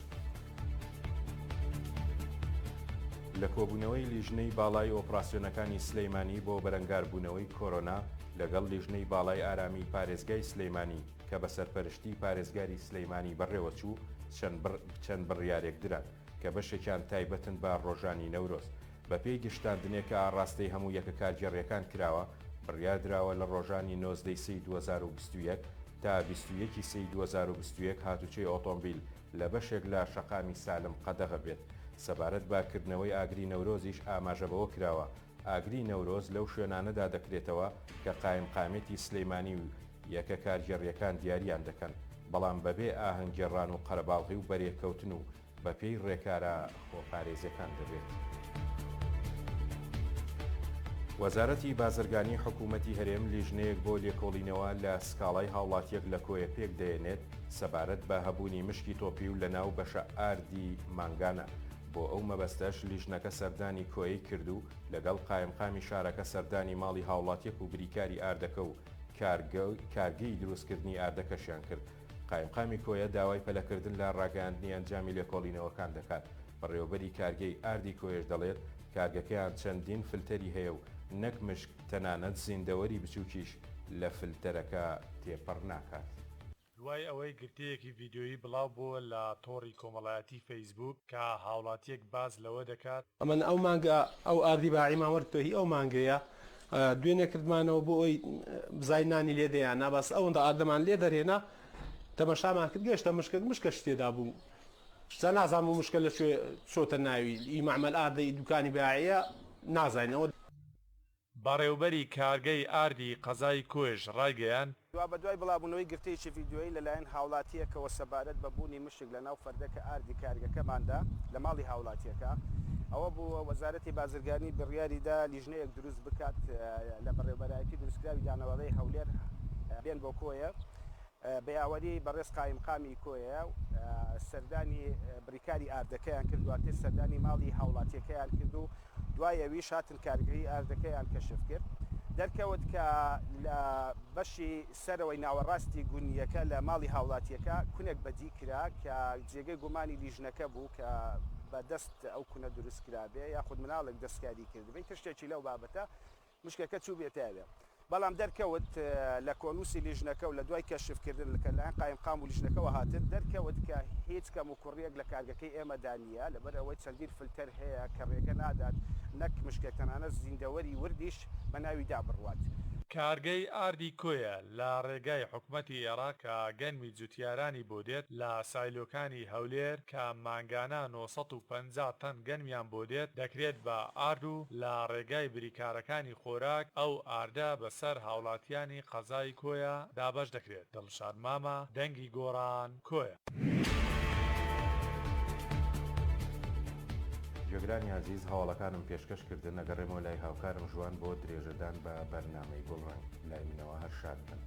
لە کۆبوونەوەی لیژنەی باڵای ئۆپڕاسیۆنەکانی سلیمانی بۆ بەرەنگاربوونەوەی کۆرۆنا لەگەڵ لیژنەی باڵای ئارامیی پارێزگای سلیمانی کە بە سەرپەرشتیی پارێزگاری سلیمانی بەڕێوەچوو، چەند بڕیارێک دران کە بەشێکیان تایبەتن بە ڕۆژانی نەورۆز. بەپێی گشتاندنێک کە ئاڕاستەی هەموو یەکە کارگێڕییەکان کراوە، بڕیاردراوە لە ڕۆژانی 19 ی سێی 2021 تا 21 ی سێی 2021 هاتوچۆی ئۆتۆمبیل لە بەشێک لە شەقامی سالم قەدەغە بێت. سەبارەت بە کردنەوەی ئاگری نەورۆزیش ئاماژە بەوە کراوە، ئاگری نەورۆز لەو شوێنانەدا دەکرێتەوە کە قایمقامیەتی سلیمانی و یەکە کارگێڕییەکان دیارییان دەکەن، بەڵام بەبێ ئاهەنگگێڕان و قەرەباڵغی و بەرێکەوتن و بەپێی ڕێکارە خۆپارێزیەکان دەبێت. وەزارەتی بازرگانی حکوومەتی هەرێم لیژنەیەک بۆ لێکۆڵینەوە لە سکاڵای هاوڵاتیەک لە کۆیە پێک دەێنێت سەبارەت بە هەبوونی مشکی تۆپیو لە ناو بەشە ئاردی مانگانە، بۆ ئەو مەبەستەش لیژنەکە سەردانی کۆیەی کرد و لەگەڵ قایمقامی شارەکە سەردانی ماڵی هاوڵاتیەک و بریکاری ئاردەکە و کارگەی دروستکردنی ئاردەکەشیان کرد. قایمقامی کۆیە داوای پەلەکردن لە ڕاگەیاندنی ئەنجامی لێکۆڵینەوەکان دەکات، بەڕێوەبەری کارگەی ئاردی کۆیەش دەڵێت، کارگەکەیان چەندین فلتەری هەیە و نەک مشک تەنانەت زیندەوەری بچوکیش لە فلتەرەکە تێپەڕ ناکات. دوای ئەوەی گرتەیەکی ڤیدیۆیی بڵاو بۆوە لە تۆڕی کۆمەڵایەتی فەیسبووک کە هاوڵاتیەک باس لەوە دەکات، ئەمن ئەو مانگە ئەو ئاردی باعیمان وەرگرتووە هی ئەو مانگەیە دوێنێ کردمانەوە بۆ ئەوی بزای نانی لێ دەیانا بەس ئەوەندە ئاردەمان لێ دەرهێنا تەمەشامان کرد گەشتە مشکێک مشکەش تێدا بوو جا نازانم ئەو مشکە لە کوێ چۆتە ناوی ئی مەعمەل ئاردە ئی دوکانی باعیە نازانین ئەوە بەڕێوبەری کارگەی ئاردی قەزای کۆیش ڕایگەیاند، دوابەدوای بڵاوبوونەوەی گرتەیەکی ڤیدیۆیی لەلایەن هاوڵاتییەکەوە سەبارەت بە بوونی مشک لەناو فەردەکە ئاردی کارگەکەماندا لە ماڵی هاوڵاتییەکە، ئەوە بوو وەزارەتی بازرگانی بڕیاریدا لیژنەیەک دروست بکات لە بەڕێوبەرایەتی دروستکراوی دانەوێڵەی هەولێر بێن بۆ کۆیە بە یاوەری بەڕێز قایمقامی کۆیە سەردانی بریکاری ئاردەکەیان کرد، دواتر سەردانی ماڵی هاوڵاتییەکەیان کرد و دوای ئەویش هاتن کارگەی ئاردەکەیان کەشف کرد، دەرکەوت کە لە بەشی سەرەوەی ناوەڕاستی گونییەکە لە ماڵی هاوڵاتییەکە کونێک بەدی کرا کە جێگەی گومانی لیژنەکە بوو کە بە دەست ئەو کونە دروست کرابێ یاخود مناڵێک دەستکاری کردبێ ئیتر شتێکی لەو بابەتە مشکەکە چووبێتە ئەوێ. بەڵام دەرکەوت لە کۆنووسی لیژنەکە و لە دوای کەشفکردن کە لەلایەن قایمقام و لیژنەکەوە هاتن، دەرکەوت کە هیچ کەموکوڕییەک لە کارگەکەی ئێمەدا نییە، لەبەر ئەوەی چەندین فلتەر هەیە کە رێگە نادات نەک مشکێک تەنانەت زیندەوەری وردیش بە ناویدا بڕوات. کارگەی ئاردی کۆیە لە ڕێگای حکومەتی ئێراق کە گەنمی جوتیارانی بۆ دێت لە سایلۆکانی هەولێر کە مانگانە 950 تەن گەنمیان بۆ دێت دەکرێت بە ئارد و لە ڕێگای بریکارەکانی خۆراک ئەو ئاردە بەسەر هاوڵاتیانی قەزای کۆیە دابەش دەکرێت. دڵشاد مامە، دەنگی گۆڕان، کۆیە. گوێگرانی ئازیز هەواڵەکانم پێشکەش کردن ئەگەڕێمەوە لای هاوکارم ژوان بۆ درێژەدان بە بەرنامەی گوڵڕەنگ لای منەوە هەر شاد بن.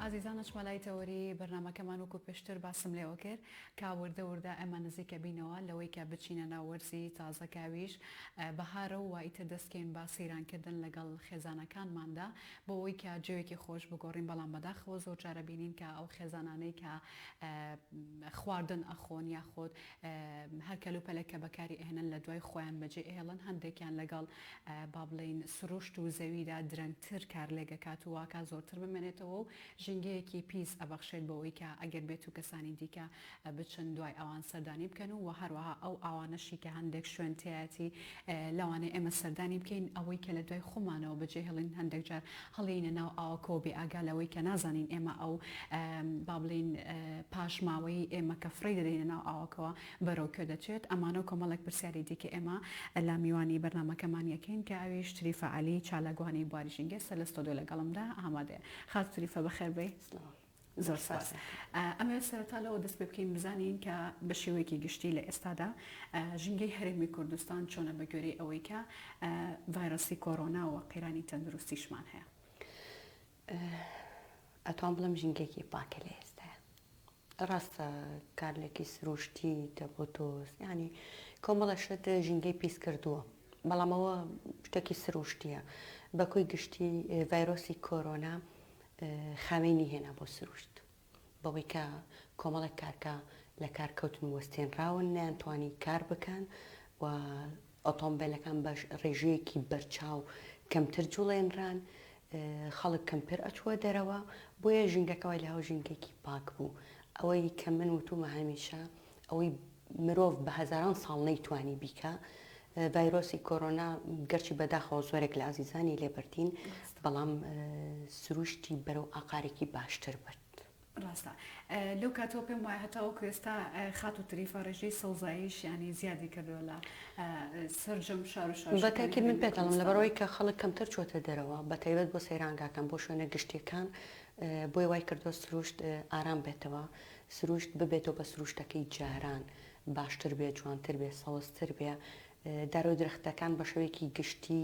ئازیزان ئەچمە لای تەوەری بەرنامەکەمان وەکو پێشتر باسم لێوە کرد کە وردە وردە ئێمە نزیکە بینەوە لەوەی کە بچینە ناو وەرزی تازەکاویش بەهارە و ئیتر دەستکەین بە سەیرانکردن لەگەڵ خێزانەکانماندا بۆ ئەوەی کە جەوێکی خۆش بگۆڕین بەڵام بەداخەوە زۆر جارە بینین کە ئەو خێزانانەی کە خواردن ئەخۆن یاخود هەر کەلوپەلێک کە بەکاری ئەهێنن لە دوای خۆیان بەجێ ئەهێڵن هەندێکیان لەگەڵ با بڵێین سروشت و زەویدا درەنگتر کارلێک ئەکات و واکا زۆرتر بمێنێتەوە و ژینگەیەکی پیس ئەبەخشێت بەوەی کە ئەگەر بێت و کەسانی دیکە بچن دوای ئەوان سەردانی بکەن و هەروەها ئەو ئاوانەشی کە هەندێک شوێن تیایەتی لەوانەیە ئێمە سەردانی بکەین ئەوەی کە لە دوای خۆمانەوە بەجێ هێڵین هەندێک جار هەڵیینە ناو ئاوەکەوە بێ ئاگا لەوەی کە نازانین ئێمە ئەو با بڵێین پاشماوەی ئێمە کە فڕێی دەدەینە ناو ئاوەکەوە بەرەو کوێ دەچێت ئەمانە و کۆمەڵێک پرسیاری دیکە ئێمە لە میوانی بەرنامەکەمان یەکەین کە ئەویش تریفە عەلی چالاکوانی بواری ژینگە سەر لە ستۆدیۆ لەگەڵمدا ئامادەیە خاتوو تریفە بەخێر بێی. زۆر سپاس. ئەمەوێت سەرەتا لەوە دەست پێ بکەین بزانین کە بە شێوەیەکی گشتی لە ئێستادا ژینگەی هەرێمی کوردستان چۆنە بە گوێرەی ئەوەی کە ڤایرۆسی کۆرۆنا و قەیرانی تەندروستیشمان هەیە. ئەتوان بڵێم ژینگەیەکی پاکە لە ئێستایا. ڕاستە کارلێکی سروشتی تەپوتۆز یانی کۆمەڵە شت ژینگەی پیس کردووە بەڵام ئەوە شتێکی سروشتیە بە کۆی گشتی ڤایرۆسی کۆرۆنا خاوێنی هێنا بۆ سروشت بەوەی کە کۆمەڵێک کارکە لە کار کەوتن و وەستێنراون نەیانتوانی کار بکەن و ئۆتۆمبێلەکان بە ڕێژەیەکی بەرچاو کەمتر جوڵێنران خەڵک کەمتر ئەچووە دەرەوە بۆیە ژینگەکە وای لە هاو ژینگەیەکی پاک بوو ئەوەی کە من وتومە هەمیشە ئەوەی مرۆڤ بە هەزاران ساڵ نەیتوانی بیکا ڤایرۆسی کۆرۆنا گەرچی بەداخەوە زۆرێک لە ئازیزانی لێ بردین بەڵام سروشتی بەرەو ئاقارێکی باشتر برد. ڕاستە لەو کاتەوە پێم وایە هەتاوەکو ئێستا خاتوو تریفە ڕێژەی سەوزاییش یانی زیادی کردووە لە سەرجەم شار و شارۆچکەکانی بە تاکید من هەرێمی پێت ئەڵێم کوردستان. لەبەرئەوەی کە خەڵک کەمتر چۆتە دەرەوە بە تایبەت بۆ سەیرانگاکان بۆ شوێنە گشتیەکان بۆیە وای کردووە سروشت ئارام بێتەوە سروشت ببێتەوە بە سروشتەکەی جاران باشتر بێ جوانتر بێ سەوزتر بێ دار و درەختەکان بە شێوەیەکی گشتی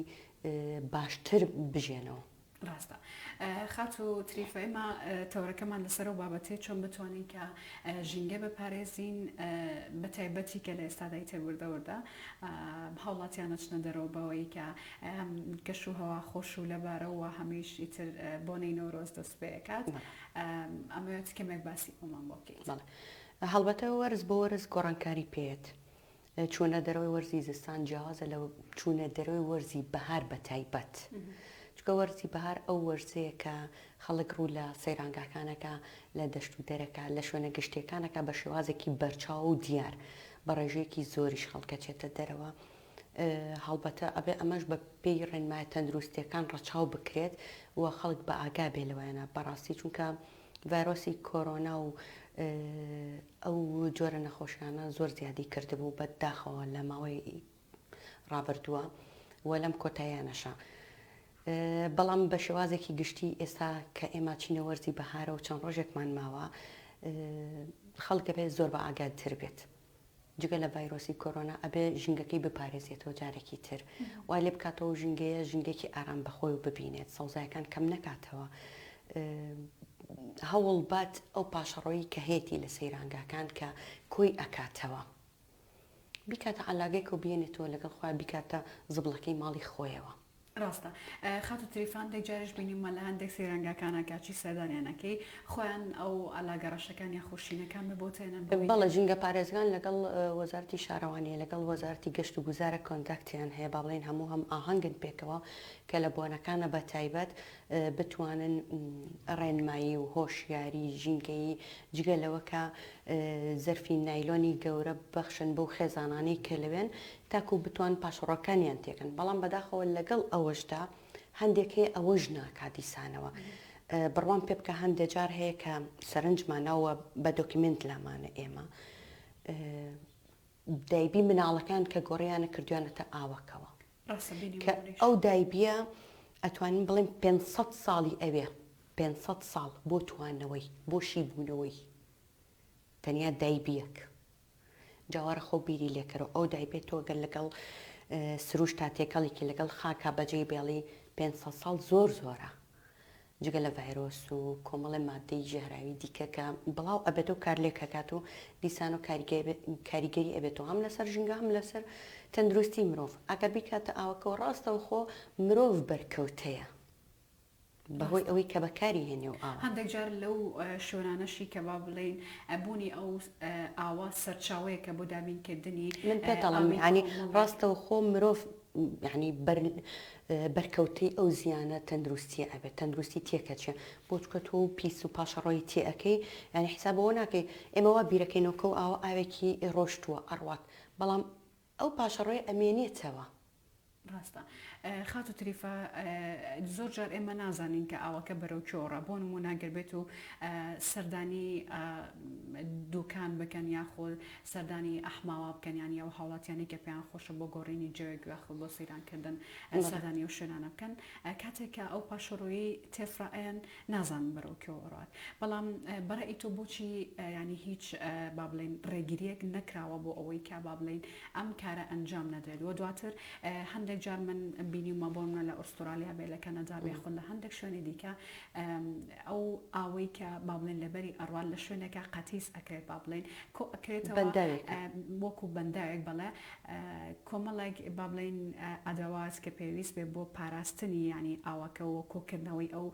باشتر بژێنەوە. ڕاستە خاتوو تریفە ئێمە تەوەرەکەمان لەسەر ئەو بابەتەیە چۆن بتوانین کە ژینگە بپارێزین بە تایبەتی کە لە ئێستادا ئیتر وردە وردە هاوڵاتیان ئەچنە دەرەوە بەوەی کە هەم کەش و هەوا خۆش و لەبارە و هەمیش ئیتر بۆنەی نەورۆز دەست پێکات ئەمەوێت کەمێک باسی ئەومان بۆ بکەیت. بەڵێ هەڵبەتە وەرز بۆ وەرز گۆڕانکاری پێیەت چوونە دەرەوەی وەرزی زستان جیاوازە لە چوونە دەرەوەی وەرزی بەهار بە تایبەت چونکە وەرزی بەهار ئەو وەرزەیە کە خەڵک ڕوو لە سەیرانگاکانەکە لە دەشت و دەرەکە لە شوێنە گشتیەکانەکە بە شێوازێکی بەرچاو و دیار بە ڕێژەیەکی زۆریش خەڵکەچێتە دەرەوە هەڵبەتە ئەبێ ئەمەش بە پێی ڕێنمایە تەندروستیەکان ڕەچاو بکرێت و خەڵک بە ئاگا بێ لەوەیانە بەڕاستی چونکە ڤایرۆسی کۆرۆنا و ئەو جۆرە نەخۆشیانە زۆر زیادی کردبوو بە داخەوە لە ماوەی ڕابردووە و لەم کۆتاییانەشا بەڵام بە شێوازێکی گشتی ئێستا کە ئێمە چینە وەرزی بەهارە و چەند ڕۆژێکمان ماوە خەڵک ئەبێ زۆر بە ئاگاتر بێت جگە لە ڤایرۆسی کۆرۆنا ئەبێ ژینگەکەی بپارێزێتەوە جارێکی تر وای لێ بکاتەوە ژینگەیە ژینگەیەکی ئارام بەخۆی و ببینێت سەوزایەکان کەم نەکاتەوە هەوڵ بات ئەو پاشەڕۆیی کە هەیەتی لە سەیرانگاکان کە کۆی ئەکاتەوە بیکاتە عەلاگەیەک و بێنێتەوە لەگەڵ خۆیان بیکاتە زبڵەکەی ماڵی خۆیەوە. ڕاستە خاتوو تریفە هەندێک جاریش بینیومە لە هەندێک سەیرانگاکانا کە چی سەردانیان ئەکەی خۆیان ئەو عەلاگە ڕەشەکان یاخود شینەکان بە بۆ تێنن بەوەی بەڵێ ژینگە پارێزگان لەگەڵ وەزارەتی شارەوانیە لەگەڵ وەزارەتی گەشت و گوزارە کۆنتاکتیان هەیە با بڵێین هەموو هەم ئاهەنگن پێکەوە کە لە بۆنەکانە بە تایبەت بتوانن ڕێنمایی و هۆشیاری ژینگەیی جگە لەوە کە زەرفی نایلۆنی گەورە ببەخشن بەو خێزانانەی کە لەوێن تاکو بتوان پاشەڕۆکانیان تێکەن بەڵام بەداخەوە لەگەڵ ئەوەشدا هەندێک هەیە ئەوەش ناکا دیسانەوە بڕوام پێ بکە هەندێ جار هەیە کە سەرنجمانەوە بە دۆکیمێنت لامانە ئێمە دایبی مناڵەکان کە گۆڕیانە کردویانەتە ئاوەکەوە کە ئەو دایبیە ئەتوانین بڵێم 500 ساڵی ئەوێ 500 ساڵ بۆ توانەوەی بۆ شیبوونەوەی تەنیا دایبیەک جا وەرە خۆ بیری لێکەرەوە ئەو دایبێ تۆ گەر لەگەڵ سروشتا تێکەڵیکی لەگەڵ خاکا بەجێی بێڵی 500 ساڵ زۆر زۆرە. جگە لە ڤایرۆس و کۆمەڵێ ماددەی ژەهراوی دیکە کە بڵاو ئەبێتەوە کارلێک ئەکات و دیسانەوە کاریگەری ئەبێتەوە هەم لەسەر ژینگە هەم لەسەر تەندروستی مرۆڤ ئەگەر بیکاتە ئاوەکەوە ڕاستەوخۆ مرۆڤ بەرکەوتەیە بەهۆی ئەوەی کە بەکاری هێنێ و ئاوە. هەندێک جار لەو شوێنانەشی کە با بڵێین بوونی ئەو ئاوە سەرچاوەیەکە بۆ دابینکردنی من پێت ئەڵێم ئاوی یانی کۆمەڵێک. ڕاستەوخۆ مرۆڤ یانی بەر بەرکەوتەی ئەو زیانە تەندروستیە ئەبێت تەندروستی تێکەچێ بۆ چونکە تۆ پیس و پاشەڕۆیی تێ ئەکەی یانی حیساب بەوە ناکەی ئێمە وا بیرەکەینەوە کەو ئاوە ئاوێکی ڕۆشتووە ئەڕوات بەڵام ئەو پاشەڕۆیە ئەمێنێتەوە. ڕاستە خاتوو تریفە زۆر جار ئێمە نازانین کە ئاوەکە بەرەو کوێ ڕا بۆ نموونە گەر بێت و سەردانی دوکان بکەن یاخود سەردانی ئەحماوا بکەن یانی ئەو هاوڵاتیانەی کە پێیان خۆشە بۆ گۆڕینی جەوێک یاخود بۆ سەیرانکردن سەردانی ئەو شوێنانە بکەن کاتێک کە ئەو پاشەڕۆیەی تێفڕئەیەن نازانن بەرەو کوێ ئەڕوات بەڵام بەڕەئی تۆ بۆچی یانی هیچ با بڵێین ڕێگریەک نەکراوە بۆ ئەوەی کە با بڵێین ئەم کارە ئەنجام نەدرێت وە دواتر هەندێک جار من بینیومە بۆ منە لە ئوسترالیا بێ لە کەنەدا بێ خۆ لە هەندێک شوێنی دیکە ئەو ئاوەی کە با بڵێن لەبەری ئەڕوات لە شوێنێکا قەتیس ئەکرێت با بڵێین کۆ ئەکرێتەوە بەنداوێکە. وەکو بەنداوێک بەڵێ کۆمەڵێک با بڵێین ئەدەوات کە پێویست بێ بۆ پاراستنی یانی ئاوەکە و کۆکردنەوەی ئەو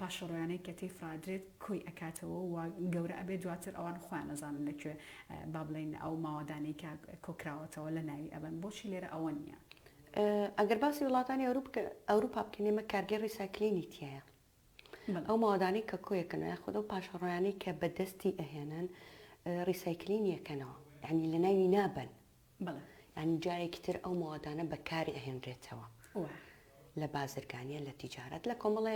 پاشەڕۆیانەی کە تێی فڕادرێت کۆی ئەکاتەوە و گەورە ئەبێت دواتر ئەوان خۆیان ئەزانن لە کوێ با بڵێین ئەو ماوەدانەی کە کۆکراوەتەوە لە ناوی ئەبەن بۆچی لێرە ئەوە نییە؟ ئەگەر باسی وڵاتانی ئەوروپا بکەین ئێمە کارگەی ڕیسایکلینی تیایە ئەو مەوادانەی کە کۆیەکەنەوە یاخود ئەو پاشەڕۆیانەی کە بەدەستی ئەهێنن ڕیسایکلینی ئەکەنەوە یانی لەناوی نابەن یانی جارێکی تر ئەو مەوادانە بەکاری ئەهێنرێتەوە لە بازرگانیە لە تیجارەت لە کۆمەڵێ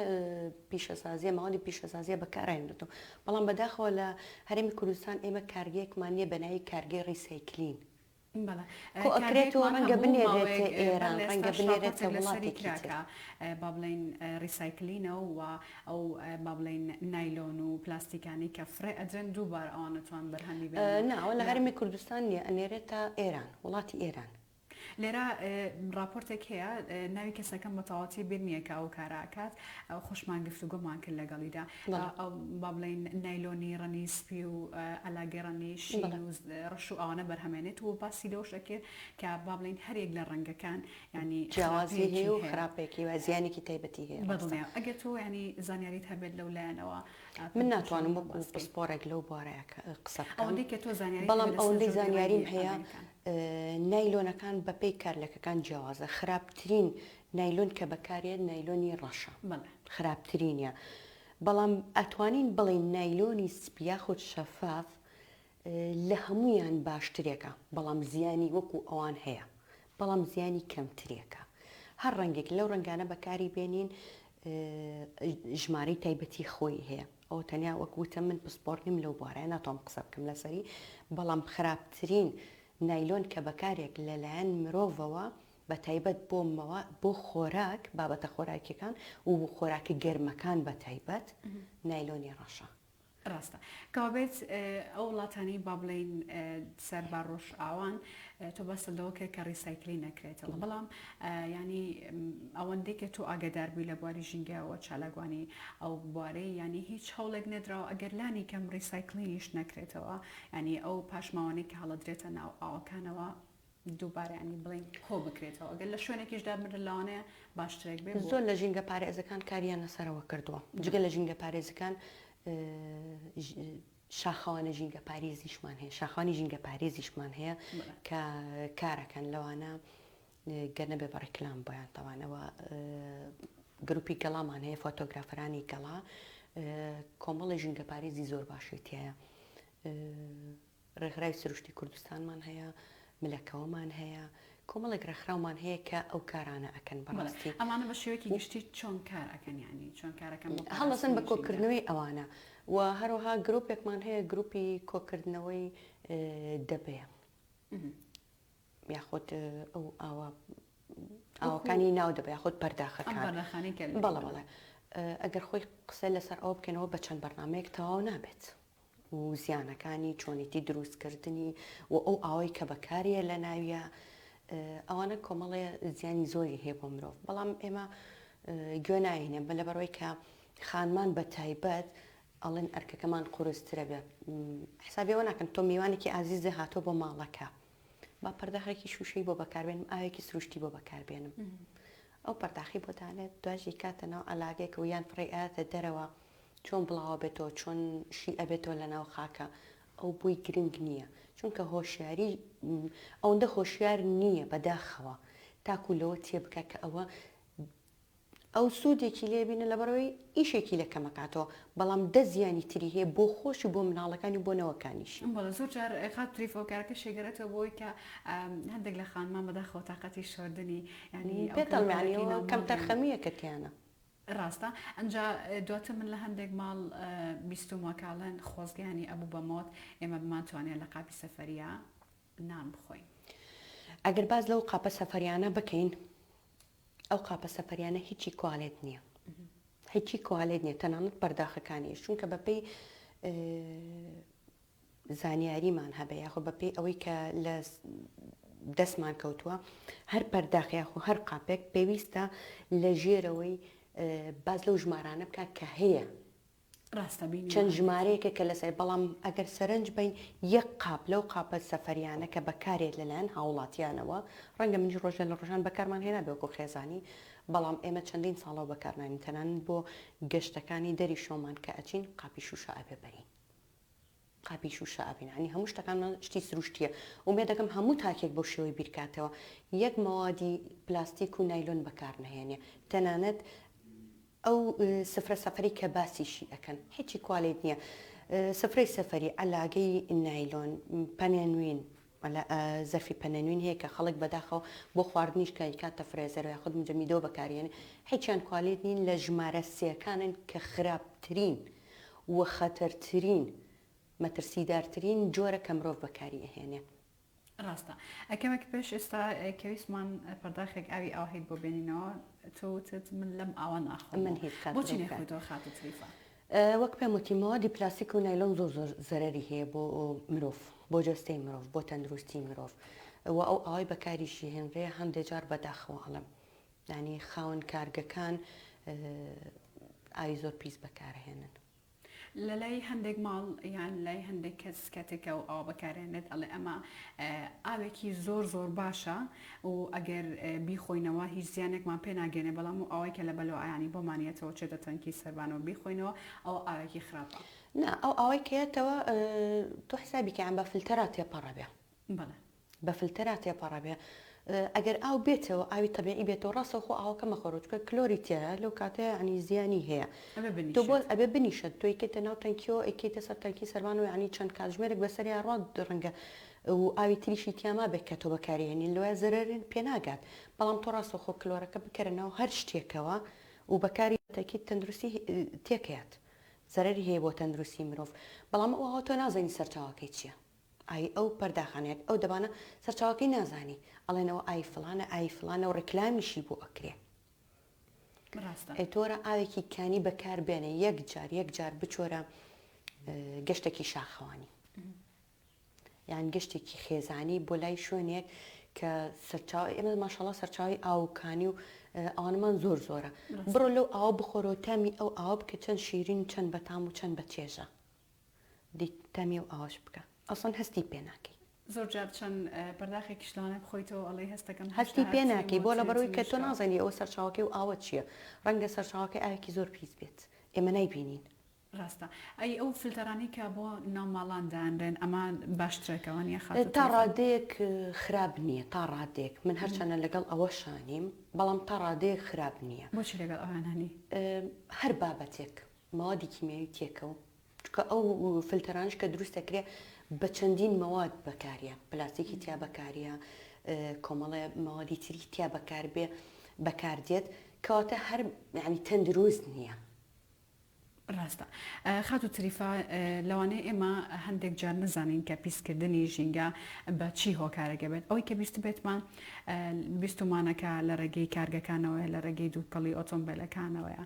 پیشەسازیە ماوەدی پیشەسازیە بەکارهێنرێتەوە بەڵام بەداخەوە لە هەرێمی کوردستان ئێمە کارگەیەکمان نییە بە ناوی کارگەی ڕیسایکلین بەڵێ کۆ ئەکرێتەوە کارگەیەکمان ڕەنگە هەبوو بنێررێتە ماوەیەک ئێران بەڵێ ڕەنگە ئێستاش بنێرێتە ڕاپۆرتێک لەسەری وڵاتێکی کرا تر. کە با بڵێین ڕیسایکلینە و ئەو با بڵێین نایلۆن و پلاستیکانەی کە فڕێ ئەدرێن دووبارە ئەوان ئەتوان بەرهەمی بێنن و نا ئەوە لە لە هەرێمی کوردستان نییە ئەنێرێتە ئێران وڵاتی ئێران. لێرە ڕاپۆرتێک هەیە ناوی کەسەکەم بە تەواوەتی بیر نییە کە ئەو کارە ئەکات خۆشمان گفتوگۆمان کرد لەگەڵیدا ئەو با بڵێین نایلۆنی ڕەنی سپی و عەلاگەی ڕەنی شین و ڕەش و ئەوانە بەرهەمێنێت و باسی لەوەش ئەکرد کە با بڵێین هەریەک لە ڕەنگەکان یانی جیاوازی هەیە خراپەیەکی و هەیە. خراپێکی و زیانێکی تایبەتی هەیە ڕاستە. بەدڵنیام ئەگەر تۆ یانی زانیاریت هەبێت لەو لایەنەوە من پێم خۆشە ناتوانم لەگەڵ وەکو باس کەی. پسپۆڕێک لەو بوارەیا قسە بکەم ئەوەندەی کە تۆ زانیاریت بەڵام هەبێت لەسەر ئەوەندەی جۆری زانیاریم ڕەنگی هەیە ئامێرەکان. نایلۆنەکان بەپێی کارلێکەکان جیاوازە خراپترین نایلۆن کە بەکارێت نایلۆنی ڕەشە بەڵێ. خراپترینیە بەڵام ئەتوانین بڵێین نایلۆنی سپی یاخود شەفاف لە هەموویان باشترێکە بەڵام زیانی وەکو ئەوان هەیە بەڵام زیانی کەمترێکە هەر ڕەنگێک لەو ڕەنگانە بەکاری بێنین ژمارەی تایبەتی خۆی هەیە ئەوە تەنیا وەک وتم من پسپۆڕ نیم لەو بوارە ناتوانم قسە بکەم لەسەری بەڵام خراپترین نایلۆن کە بەکارێک لەلایەن مرۆڤەوە بە تایبەت بۆ مەوا بۆ خۆراک بابەتە خۆراکیەکان و خۆراکە گەرمەکان بە تایبەت نایلۆنی ڕەشە. ڕاستە. کەوابێت ئەو وڵاتانەی با بڵێین سەر بە ڕۆژئاوان تۆ باست لەوە کرد کە ڕیسایکلی نەکرێتەوە بەڵام ینی ئەوەندەی کە تۆ ئاگادار بووی لە بواری ژینگەوە چالاکوانی ئەو بوارەی ینی هیچ هەوڵێک نەدراوە ئەگەر لانی کەم ڕیسایکلینیش نەکرێتەوە ینی ئەو پاشماوانەی کە هەڵەدرێتە ناو ئاوەکانەوە دووبارە یانی بڵێین کۆ بکرێتەوە ئەگەر لە شوێنێکیش دابنرێت لەوانەیە باشترێک بێ بۆ. زۆر لە ژینگە پارێزەکان کاریان لەسەرەوە کردووە جگە لە ژینگە پارێزەکان شاخەوانە ژینگە پارێزیشمان هەیە شاخەوانی ژینگە پارێزیشمان هەیە کە کارەکەن لەوانە گەر نەبێ بە ڕیکلام بۆیان تاوانەوە گروپی گەڵامان هەیە فۆتۆگرافەرانی گەڵا کۆمەڵی ژینگە پارێزی زۆر باشی تایە ڕێکخراوی سروشتی کوردستانمان هەیە، ملەکەوەمان هەیە، کۆمەڵێک ڕێکخراومان هەیە کە ئەو کارانە ئەکەن بەڵێ بەڕاستی ئەمانە بە شێوەیەکی گشتی چۆن کار ئەکەن یانی چۆن کار ئەکەن بۆ هەڵەسن پاراستنی بە ژینگە؟ کۆکردنەوەی ئەوانە و هەروەها گروپێکمان هەیە گروپی کۆکردنەوەی دەبەیە یاخود ئەو ئاوە ئاوەکانی ناو دەبە یاخود ئەم پەرداخەکان پەرداخانەی کە بەڵێ بەڵێ ئەگەر خۆی قسە لەسەر ئەوە بکەینەوە بە چەند بەرنامەیەک تەواو نابێت. و زیانەکانی، چۆنێتی دروستکردنی و ئەو ئاوەی کە بەکاریە لە ناویە ئەوانە کۆمەڵێ زیانی زۆری هەیە بۆ مرۆڤ بەڵام ئێمە گوێ ناینێ بە لەبەرەوەی کە خانمان بە تایبەت ئەڵێن ئەرکەکەمان قورسترە بێ حسابی ئەوە ناکەن تۆ میوانێکی ئازیزە هاتۆ بۆ ماڵەکە با پەرداخێکی شوشەی بۆ بەکاربێنم ئاوێکی سروشتی بۆ بەکاربێنم ئەو پەرداخی بۆ دانێت دواشی کاتە ناو عەلاگێک و یان فڕێی ئەیاتە دەرەوە چۆن بڵاوە بێتەوە چۆن شی ئەبێتەوە لە ناو خاکە ئەو بۆی گرنگ نییە چونکە هۆشیاری ئەوەندە هۆشیار نییە بەداخەوە تاکو لەوە تێبکا کە ئەوە ئەو سوودێکی لێ بینە لەبەرئەوەی ئیشێکی لێ کەمەکاتەوە بەڵام دە زیانی تری هەیە بۆ خۆشی بۆ مناڵەکانی و بۆ نەوەکانیشی. بەڵێ زۆر جار خاتوو تریفە هۆکارەکەشی ئەگەرێتەوە بۆ ئەوەی کە هەندێک لە خانمان بەداخەوە تاقەتی شۆردنی یانی ئەو پێت دەڵێم یانی کەلوپەلەکەی ئەوە ناو ماڵیان کەمتەرخەمییەکە تیانە. ڕاستە ئەنجا دواتر من لە هەندێک ماڵ بیستومە کە ئەڵێن خۆزگەیانی ئەبوو بە مۆت ئێمە بمانتوانیە لە قاپی سەفەریە نان بخۆین. ئەگەر باس لەو قاپە سەفەریانە بکەین ئەو قاپە سەفەریانە هیچی کوالێت نییە هیچی کوالێت نییە تەنانەت پەرداخەکانیش چونکە بەپێی زانیاریمان هەبێ یاخۆ بەپێی ئەوەی کە لە دەستمان کەوتووە هەر پەرداخ یاخۆ هەر قاپێک پێویستە لە ژێرەوەی باز لەو ژمارانە بکات کە هەیە ڕاستە بینیومە چەند هەندێک. ژمارەیەکە کە لەسەر بەڵام ئەگەر سەرنج بەین یەک قاپ لەو قاپە سەفەریانە کە بەکارێت لەلایەن هاوڵاتیانەوە ڕەنگە منیش ڕۆژێ لە ڕۆژان بەکارمان هێنابێ وەکو خێزانی بەڵام ئێمە چەندین ساڵەوە بەکارناین تەنانەت بۆ گەشتەکانی دەری شۆمان کە ئەچین قاپی شوشە ئەبێ بەرین قاپی شوشە ئەبین یانی هەموو شتەکانمان شتی سروشتیە ئومێدەکەم هەموو تاکێک بەو شێوەی بیرکاتەوە یەک مەوادی پلاستیک و نایلۆن بەکار نەهێنێ تەنانەت ئەو سفرە سەفەری کە باسیشی ئەکەن هیچی کوالێت نییە سفرەی سەفەری عەلاگەی نایلۆن پەنێنوین زەرفی پەنەنوین هەیە کە خەڵک بەداخەوە بۆ خواردنیش کە ئەیکاتە فرێزەرەوە یاخود مجەمیدەوە بەکاریێنێ هیچیان کوالێت نین لە ژمارە سێکانن کە خراپترین و خەتەرترین مەترسیدارترین جۆرە کە مرۆڤ بەکاری ئەهێنێ. ڕاستە کەمێک پێش ئێستا کە ویستمان پەرداخێک ئاوی ئاوهیت بۆ بێنینەوە تۆ وتت من لەم ئاوە ناخۆمەوە. من هیچ کات بۆچی لەو نەیخۆیتەوە خاتوو تریفە؟ وەک پێم وتی مەوادی پلاستیک و نایلۆن زۆر زۆر زەرەری هەیە بۆ مرۆڤ بۆ جەستەی مرۆڤ بۆ تەندروستی مرۆڤ و ئەو ئاوەی بەکاریشی هێنرێ هەندێ جار بەداخەوە ئەڵێم یانی خاوەن کارگەکان ئاوی زۆر پیس بەکارهێنن. لە لای هەندێک ماڵ یان لای هەندێک کەس کاتێک ئەو ئاوە بەکارێنێت ئەڵێ ئەمە ئاوێکی زۆر زۆر باشە و ئەگەر بیخۆینەوە هیچ زیانێکمان پێ ناگەێنێ بەڵام و ئەوەی کە لە بەلۆعیانی بۆمانیەتەوە چێتە تەنکی سەربانەوە بیخۆینەوە ئەوە ئاوێکی خراپە. نا ئەو ئاوەی کە یەتەوە تۆ حسابی کە یان بە فلتەرا تێپەڕە بێ. بەڵێ. بە فلتەرا تێپەڕەبێ ئەگەر ئاو بێتەوە ئاوی تەبیعی بێتەوە ڕاستەوخۆ ئاوەکە مەخۆرەوە چونکە کلۆری تیایە لەو کاتەیە یانی زیانی هەیە ئەبێ تۆ بۆ بنیشێت. ئەبێ بنیشێت تۆ ئەیکەیتە ناو تەنکیەوە ئەیکەیتە سەر تەنکی سەربانەوە یانی چەند کاتژمێرێک بەسەریا ڕوات ڕەنگە و ئاوی تریشی تیا مابێت کە تۆ بەکاری هێنی لەوەیە زەرەرت پێ ناگات بەڵام تۆ ڕاستەوخۆ کلۆرەکە بکەرە ناو هەر شتێکەوە و بەکاری تەکیت تەندروستی تێکەیات زەرەری هەیە بۆ تەندروستی مرۆڤ بەڵام ئەو ئاوە تۆ نازانی سەرچاوەکەی چییە. ئای ئەو پەرداخانە یەک ئەو دەبانە سەرچاوەکەی نازانی ئەڵێن ئەوە ئای فڵانە ئای فڵانە و ڕیکلامیشی بۆ ئەکرێ ڕاستە. ئێ تۆرە ئاوێکی کانی بەکار بێنە یەک جار یەک جار بچۆرە گەشتێکی شاخەوانی یان گەشتێکی خێزانی بۆ لای شوێنێک کە سەرچاوە ئێمە ماشەڵا سەرچاوی ئاو و کانی و ئەوانەمان زۆر زۆرە بڕۆ لەو ئاوە بخۆرەوە تامی ئەو ئاوە بکە چەند شیرین و چەند بەتام و چەند بەچێژە دەی تامی ئەو ئاوەش بکە ئەسڵەن هەستی پێ ناکەی. زۆر جار چەند پەرداخێکیش لەوانەیە بخۆیتەوە ئەڵێی هەستەکەم هێشتا هەستی پێ هەر ناکەی بۆ تریم و لەبەرئەوەی کە تۆ تریم نازانی ئەوە سەرچاوەکەی ئەو ئاوە چییە ڕەنگە سەرچاوەکەی ئاوێکی زۆر پیس بێت ئێمە نایبینین. ڕاستە ئەی ئەو فلتەرانەی کە بۆ ناو ماڵان دانرێن ئەمە باشترەکە وانیە خاتوو تا تریفە؟ ڕادەیەک خراپ نییە تا ڕادەیەک من هەرچەنە لەگەڵ ئەوەشا نیم بەڵام تا ڕادەیەک خراپ نییە. بۆچی لەگەڵ ئەوانە نی؟ هەر بابەتێک مەوادی کیمیاوی تێکەو چونکە ئەو فلتەرانەش کە دروست دەکرێ بە چەندین مەواد بەکاریە پلاستیکی تیا بەکاریە کۆمەڵێ مەوادی تری تیا بەکاربێ بەکاردێت کەواتە هەر یعنی تەندروست نییە. ڕاستە خاتوو تریفە، لەوانەیە ئێمە هەندێک جار نەزانین کە پیسکردنی ژینگە بە چی هۆکارێکە بێت، ئەوەی کە بیستبێتمان بیستومانە کە لە ڕێگەی کارگەکانەوەیە، لە ڕێگەی دووکەڵی ئۆتۆمبێلەکانەوەیە،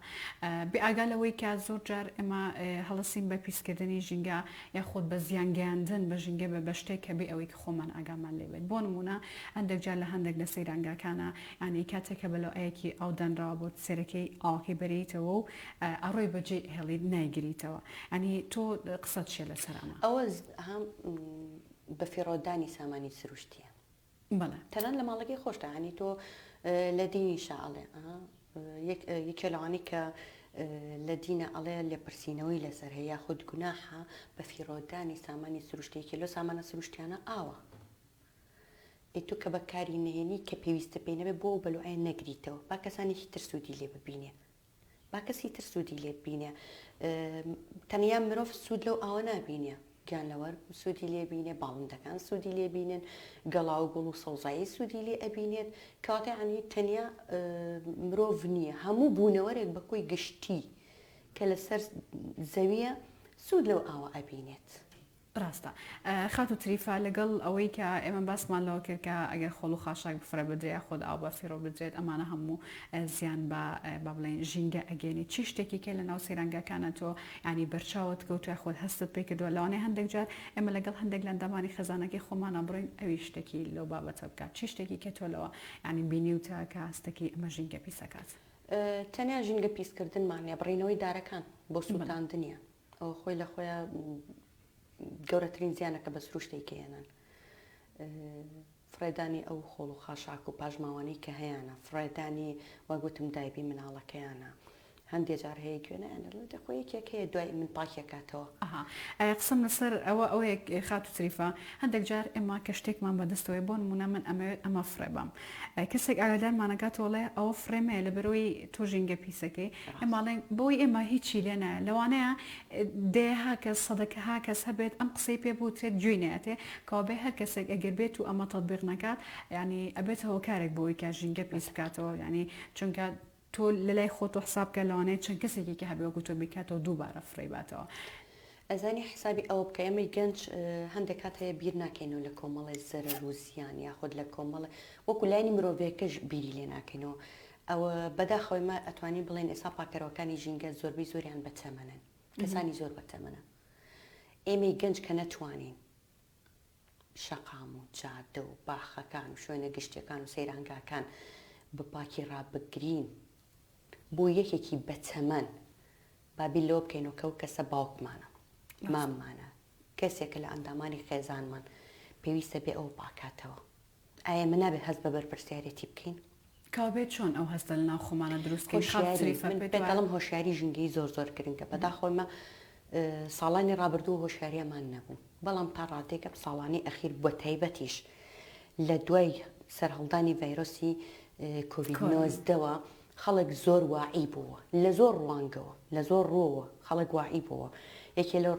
بێ ئاگا لەوەی کە زۆر جار ئێمە هەڵسین بە پیسکردنی ژینگە یاخود بە زیان گەیاندن بە ژینگە بە بە شتێک کە بێ ئەوەی کە خۆمان ئاگامان لێ بێت بۆ نموونە هەندێک جار لە هەندێک لە سەیرانگاکانە یانی کاتێک کە بەلۆعەیەکی ئاو دانراوە بۆت سێرەکەی ئاوەکەی بەرێیتەوە و ئەڕۆی بەجێی ئەهێڵیت نایگریتەوە یانی تۆ قسەت چیە لەسەر ئەمە؟ ئەوە هەم بەفیڕۆدانی سامانی سروشتیە. بەڵێ. تەنانەت لە ماڵەکەی خۆشتا یانی تۆ لە دینیشا ئەڵێ یەکێ لەوانەی کە لە دینە ئەڵێ لێپرسینەوەی لەسەر هەیە یاخود گوناحە بەفیڕۆدانی سامانی سروشتی یەکێ لەو سامانە سروشتیانە ئاوە. ئەی تۆ کە بەکاری نەهێنی کە پێویستە پێی نەبێ بۆ ئەو بەلوعەیە نەگریتەوە با کەسانێکی تر سوودی لێ ببینێ با کەسی تر سوودی لێ ببینێ تەنیا مرۆڤ سوود لەو ئاوە نابینێ گیانلەوەر سوودی لێ بینێ باڵندەکان سوودی لێ بینن گەڵا و گوڵ و سەوزایی سوودی لێ ئەبینێت کەواتە یانی تەنیا مرۆڤ نییە هەموو بوونەوەرێک بە کۆی گشتی کە لەسەر زەویە سوود لەو ئاوە ئەبینێت. ڕاستە خاتوو تریفە لەگەڵ ئەوەی کە ئێمە باسمان لەوە کرد کە ئەگەر خۆڵ و خاشاک بفرە بدرێ یاخود ئاو بە فیڕۆ بدرێت ئەمانە هەموو زیان بە با بڵێین ژینگە ئەگەێنێ چی شتێکی کە لە ناو سەیرانگاکانە تۆ ینی بەرچاوت کەوتوە خۆت هەستت پێ کردووە لەوانەیە هەندێک جار ئێمە لەگەڵ هەندێک لە ئەندامانی خێزانەکەی خۆمانە بڕۆین ئەوی شتێکی لەو بابەتە بکات چی شتێکی کە تۆ لەوە ینی بینیوتە کە هەستەکی ئەمە ژینگە پیسەکات. تەنیا ژینگە پیسکردنمان نیە بڕینەوەی دارەکان بۆ سووتاندنیان ئەوە خۆی لە خۆیا گەورەترین زیانە کە بە سروشت دەیگەیەنن. فڕێدانی ئەو خۆڵ و خاشاک و پاشماوانەی کە هەیانە، فڕێدانی وەک وتم دایبی مناڵەکەیانە. هەندێ جار هەیە گوێ نایەنە دڵێ دە خۆ یەکێک هەیە دوای من پاکی ئەکاتەوە. ئەها ئەیە قسەم لەسەر ئەوە ئەوەیە خاتوو تریفە هەندێک جار ئێمە کە شتێکمان بەدەستەوەیە بۆ نموونە من ئەمەوێت ئەمە فڕێ بەم کەسێک ئاگادارمان ئەکاتەوە ئەڵێ ئەوە فڕێ مەیە لەبەرئەوەی تۆ ژینگە پیسەکەی ئێمە ئەڵێین بۆی ئێمە هیچی لێ نایە لەوانەیە دەیەها کەس سەدەکەها کەس هەبێت ئەم قسەی پێ بوترێت گوێی نایەتێ کەوابێ هەر کەسێک ئەگەر بێت و ئەمە تەتبیق نەکات یانی ئەبێتە هۆکارێک بۆی کە ژینگە پیس بکاتەوە یانی چونکە تۆ لەلای خۆتۆ حساب بکە لەوانەیە چەند کەسێکی کە هەبێ وەکو تۆ بیکاتەوە دووبارە فڕێی باتەوە. ئەزانی حسابی ئەوە بکە ئێمەی گەنج هەندێک کات هەیە بیر ناکەینەوە لە کۆمەڵێ زەرەر و زیان یاخود لە کۆمەڵێ وەکو لایەنی مرۆڤەکەش بیری لێ ناکەینەوە ئەوە بەداخەوە ئێمە ئەتوانین بڵێین ئێستا پاکەرەوەکانی ژینگە زۆربەی زۆریان بەتەمەنن کەسانی زۆر بەتەمەنە ئێمەی گەنج کە نەتوانین شەقام و جادە و باخەکان و شوێنە گشتیەکان و سەیرانگاکان بە پاکی ڕابگرین بۆ یەکێکی بەتەمەن با بیر لەوە بکەینەوە کە ئەو کەسە باوکمانە ماممانە کەسێکە لە ئەندامانی خێزانمان پێویستە بێ ئەوە پاکاتەوە ئایا ئێمە نابێت هەست بە بەرپرسیارێتی بکەین؟ کەوابێت چۆن ئەو هەستە لەناو خۆمانا دروست کەین؟ خاتوو هۆشیاری، تریفە من پێت پێت وایە؟ دەڵێم هۆشیاری ژینگەیی زۆر زۆر گرنگە، بەداخەوە ئێمە ساڵانی ڕابردوو هۆشیارییەمان نەبوو، بەڵام تا ڕادەیەک ئەم ساڵانەی ئەخیر بەتایبەتیش لە دوای سەرهەڵدانی ڤایرۆسی کۆڤید کۆرۆنا. نۆزدەوە خەڵک زۆر واعی بووە، لە زۆر ڕوانگەوە، لە زۆر ڕووەوە خەڵک واعی بووە، یەکێ لەو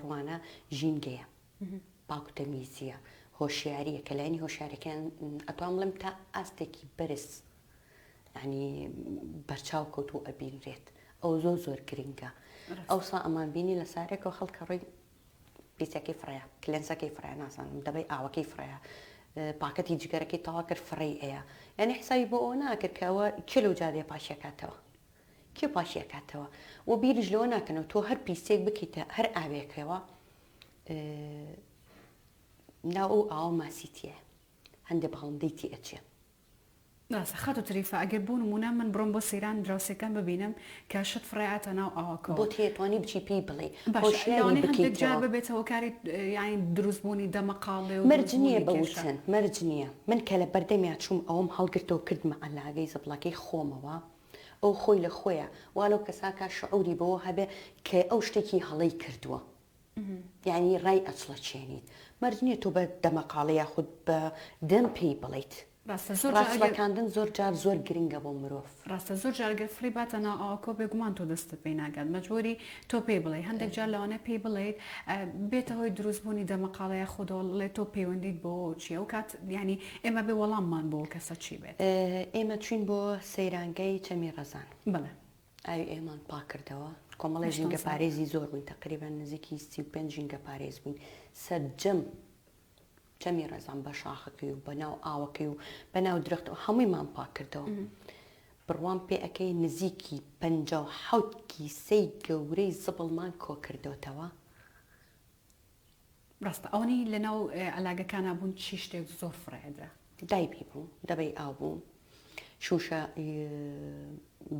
ڕوانە ژینگەیە. پاک و تەمیزییە، هۆشیارییە کە لایەنی هۆشیاریەکەیان ئەتوانم بڵێم تا ئاستێکی بەرز یانی بەرچاو کەوتوو ئەبینرێت ئەو زۆر زۆر گرنگە ئەوسا ئەمان بینی لە سارێکەوە خەڵکە ڕۆی پیسەکەی فڕەیە کلێنسەکەی فڕەیە نازانم دەبەی ئاوەکەی فڕەیە پاکەتی جگەرەکەی تەوا کرد فڕێی ئەیە یعنی حسابی بۆ ئەوە ناکرد کە ئەوە کێ لەو جادەیە پاکیەکاتەوە کێ پاکی ئەکاتەوە و بیریش لەوە ناکەنەوە تۆ هەر پیسێک بکەیتە هەر ئاوێکەوە ناو ئەو ئاوە ماسی تیایە هەندێ باڵندەی تی ئەچێ. ڕاستە خاتوو تریفە ئەگەر بۆ نموونە من بڕۆم بۆ سەیران دراوسێکان ببینم کە شت فڕێئاتە ناو ئاوەکەوە. بۆت هەیە توانی بچی پێی بڵێی باشە هۆشیاری لەوانەیە هەندێک جار بکەیتەوە. ببێتە هۆکاری یانی دروست بوونی دەمەقاڵێ و مەرج دروست نییە بوونی بە کێشە. وتن مەرج نییە من کە لە بەردەمیا چووم ئەوەم هەڵگرتەوە کردمە عەلاگەی زبڵەکەی خۆمەوە ئەو خۆی لە خۆیا وا لەو کەسا کا شعوری بەوە هەبێ کە ئەو شتێکی هەڵەی کردووە یانی ڕای ئەچڵەکێنیت مەرج نیە تۆ بە دەمەقاڵێ یاخود بە دەم پێی بڵێیت. ڕاستە زۆر جار ئەگەر. ڕاچڵەکاندن زۆر جار زۆر گرنگە بۆ مرۆڤ. ڕاستە زۆر جار گەر فڕی باتە ناو ئاوەکەوە بێگومان تۆ دەستت پێی ناگات مەجبوری تۆ پێی بڵێی هەندێک جار لەوانەیە پێی بڵێیت بێتە هۆی دروست بوونی دەمەقاڵێ یاخود ئەڵێ تۆ پەیوەندیت بەوەوە چیە ئەو کات یانی ئێمە بێ وەڵاممان بۆ ئەو کەسە چی بێت. ئێمە چوین بۆ سەیرانگەی چەمی ڕەزان. بەڵێ. ئاوی ئێمان پاک کردەوە. کۆمەڵی ژینگە پارێزی زۆر بووین تقریبا نزیکی 35 ژینگە پارێز بووین سەرجەم چەمی ڕێزان بە شاخەکەی و بەناو ئاوەکەی و بەناو درەخت و هەموویمان پاک کردەوە بڕوام پێ ئەکەی نزیکی 57 کیسەی گەورەی زبڵمان کۆکردۆتەوە. ڕاستە ئەوانەی لەناو عەلاگەکانا بوون چی شتێک زۆر فڕێ ئەدرا؟ دایبی بوو، دەبەی ئاو بوو، شووشە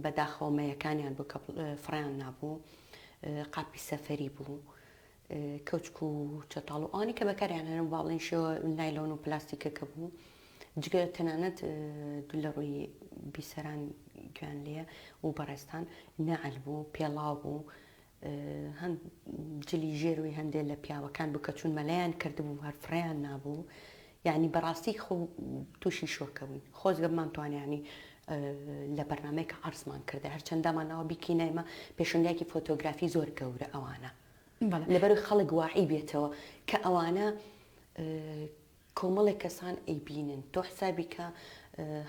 بەداخەوە مەیەکانیان بوو کە فڕێیان نابوو، قاپی سەفەری بوو، کەوچک و چەتاڵ و ئەوانەی کە بەکاریان هێنا با بڵێین شێوە نایلۆن و پلاستیکەکە بوو، جگە تەنانەت دوو لە ڕووی بیسەران گوێیان لێیە و بەڕێزتان نەعل بوو، پێڵاو بوو، هەند جلی ژێروی هەندێ لە پیاوەکان بوو کە چون مەلەیان کردبوو هەر فڕێیان نابوو یعنی بەڕاستی خۆ تووشی شۆکە بووین خۆزگە بمانتوانی یعنی لە بەرنامەیەکە عەرزمان کردە هەرچەند دامانناوە بیکەینە ئێمە پێشەنگایەکی فۆتۆگرافی زۆر گەورە ئەوانە لەبەر خەڵک واعی بێتەوە کە ئەوانە کۆمەڵێک کەسان ئەیبینن تۆ حسابی کە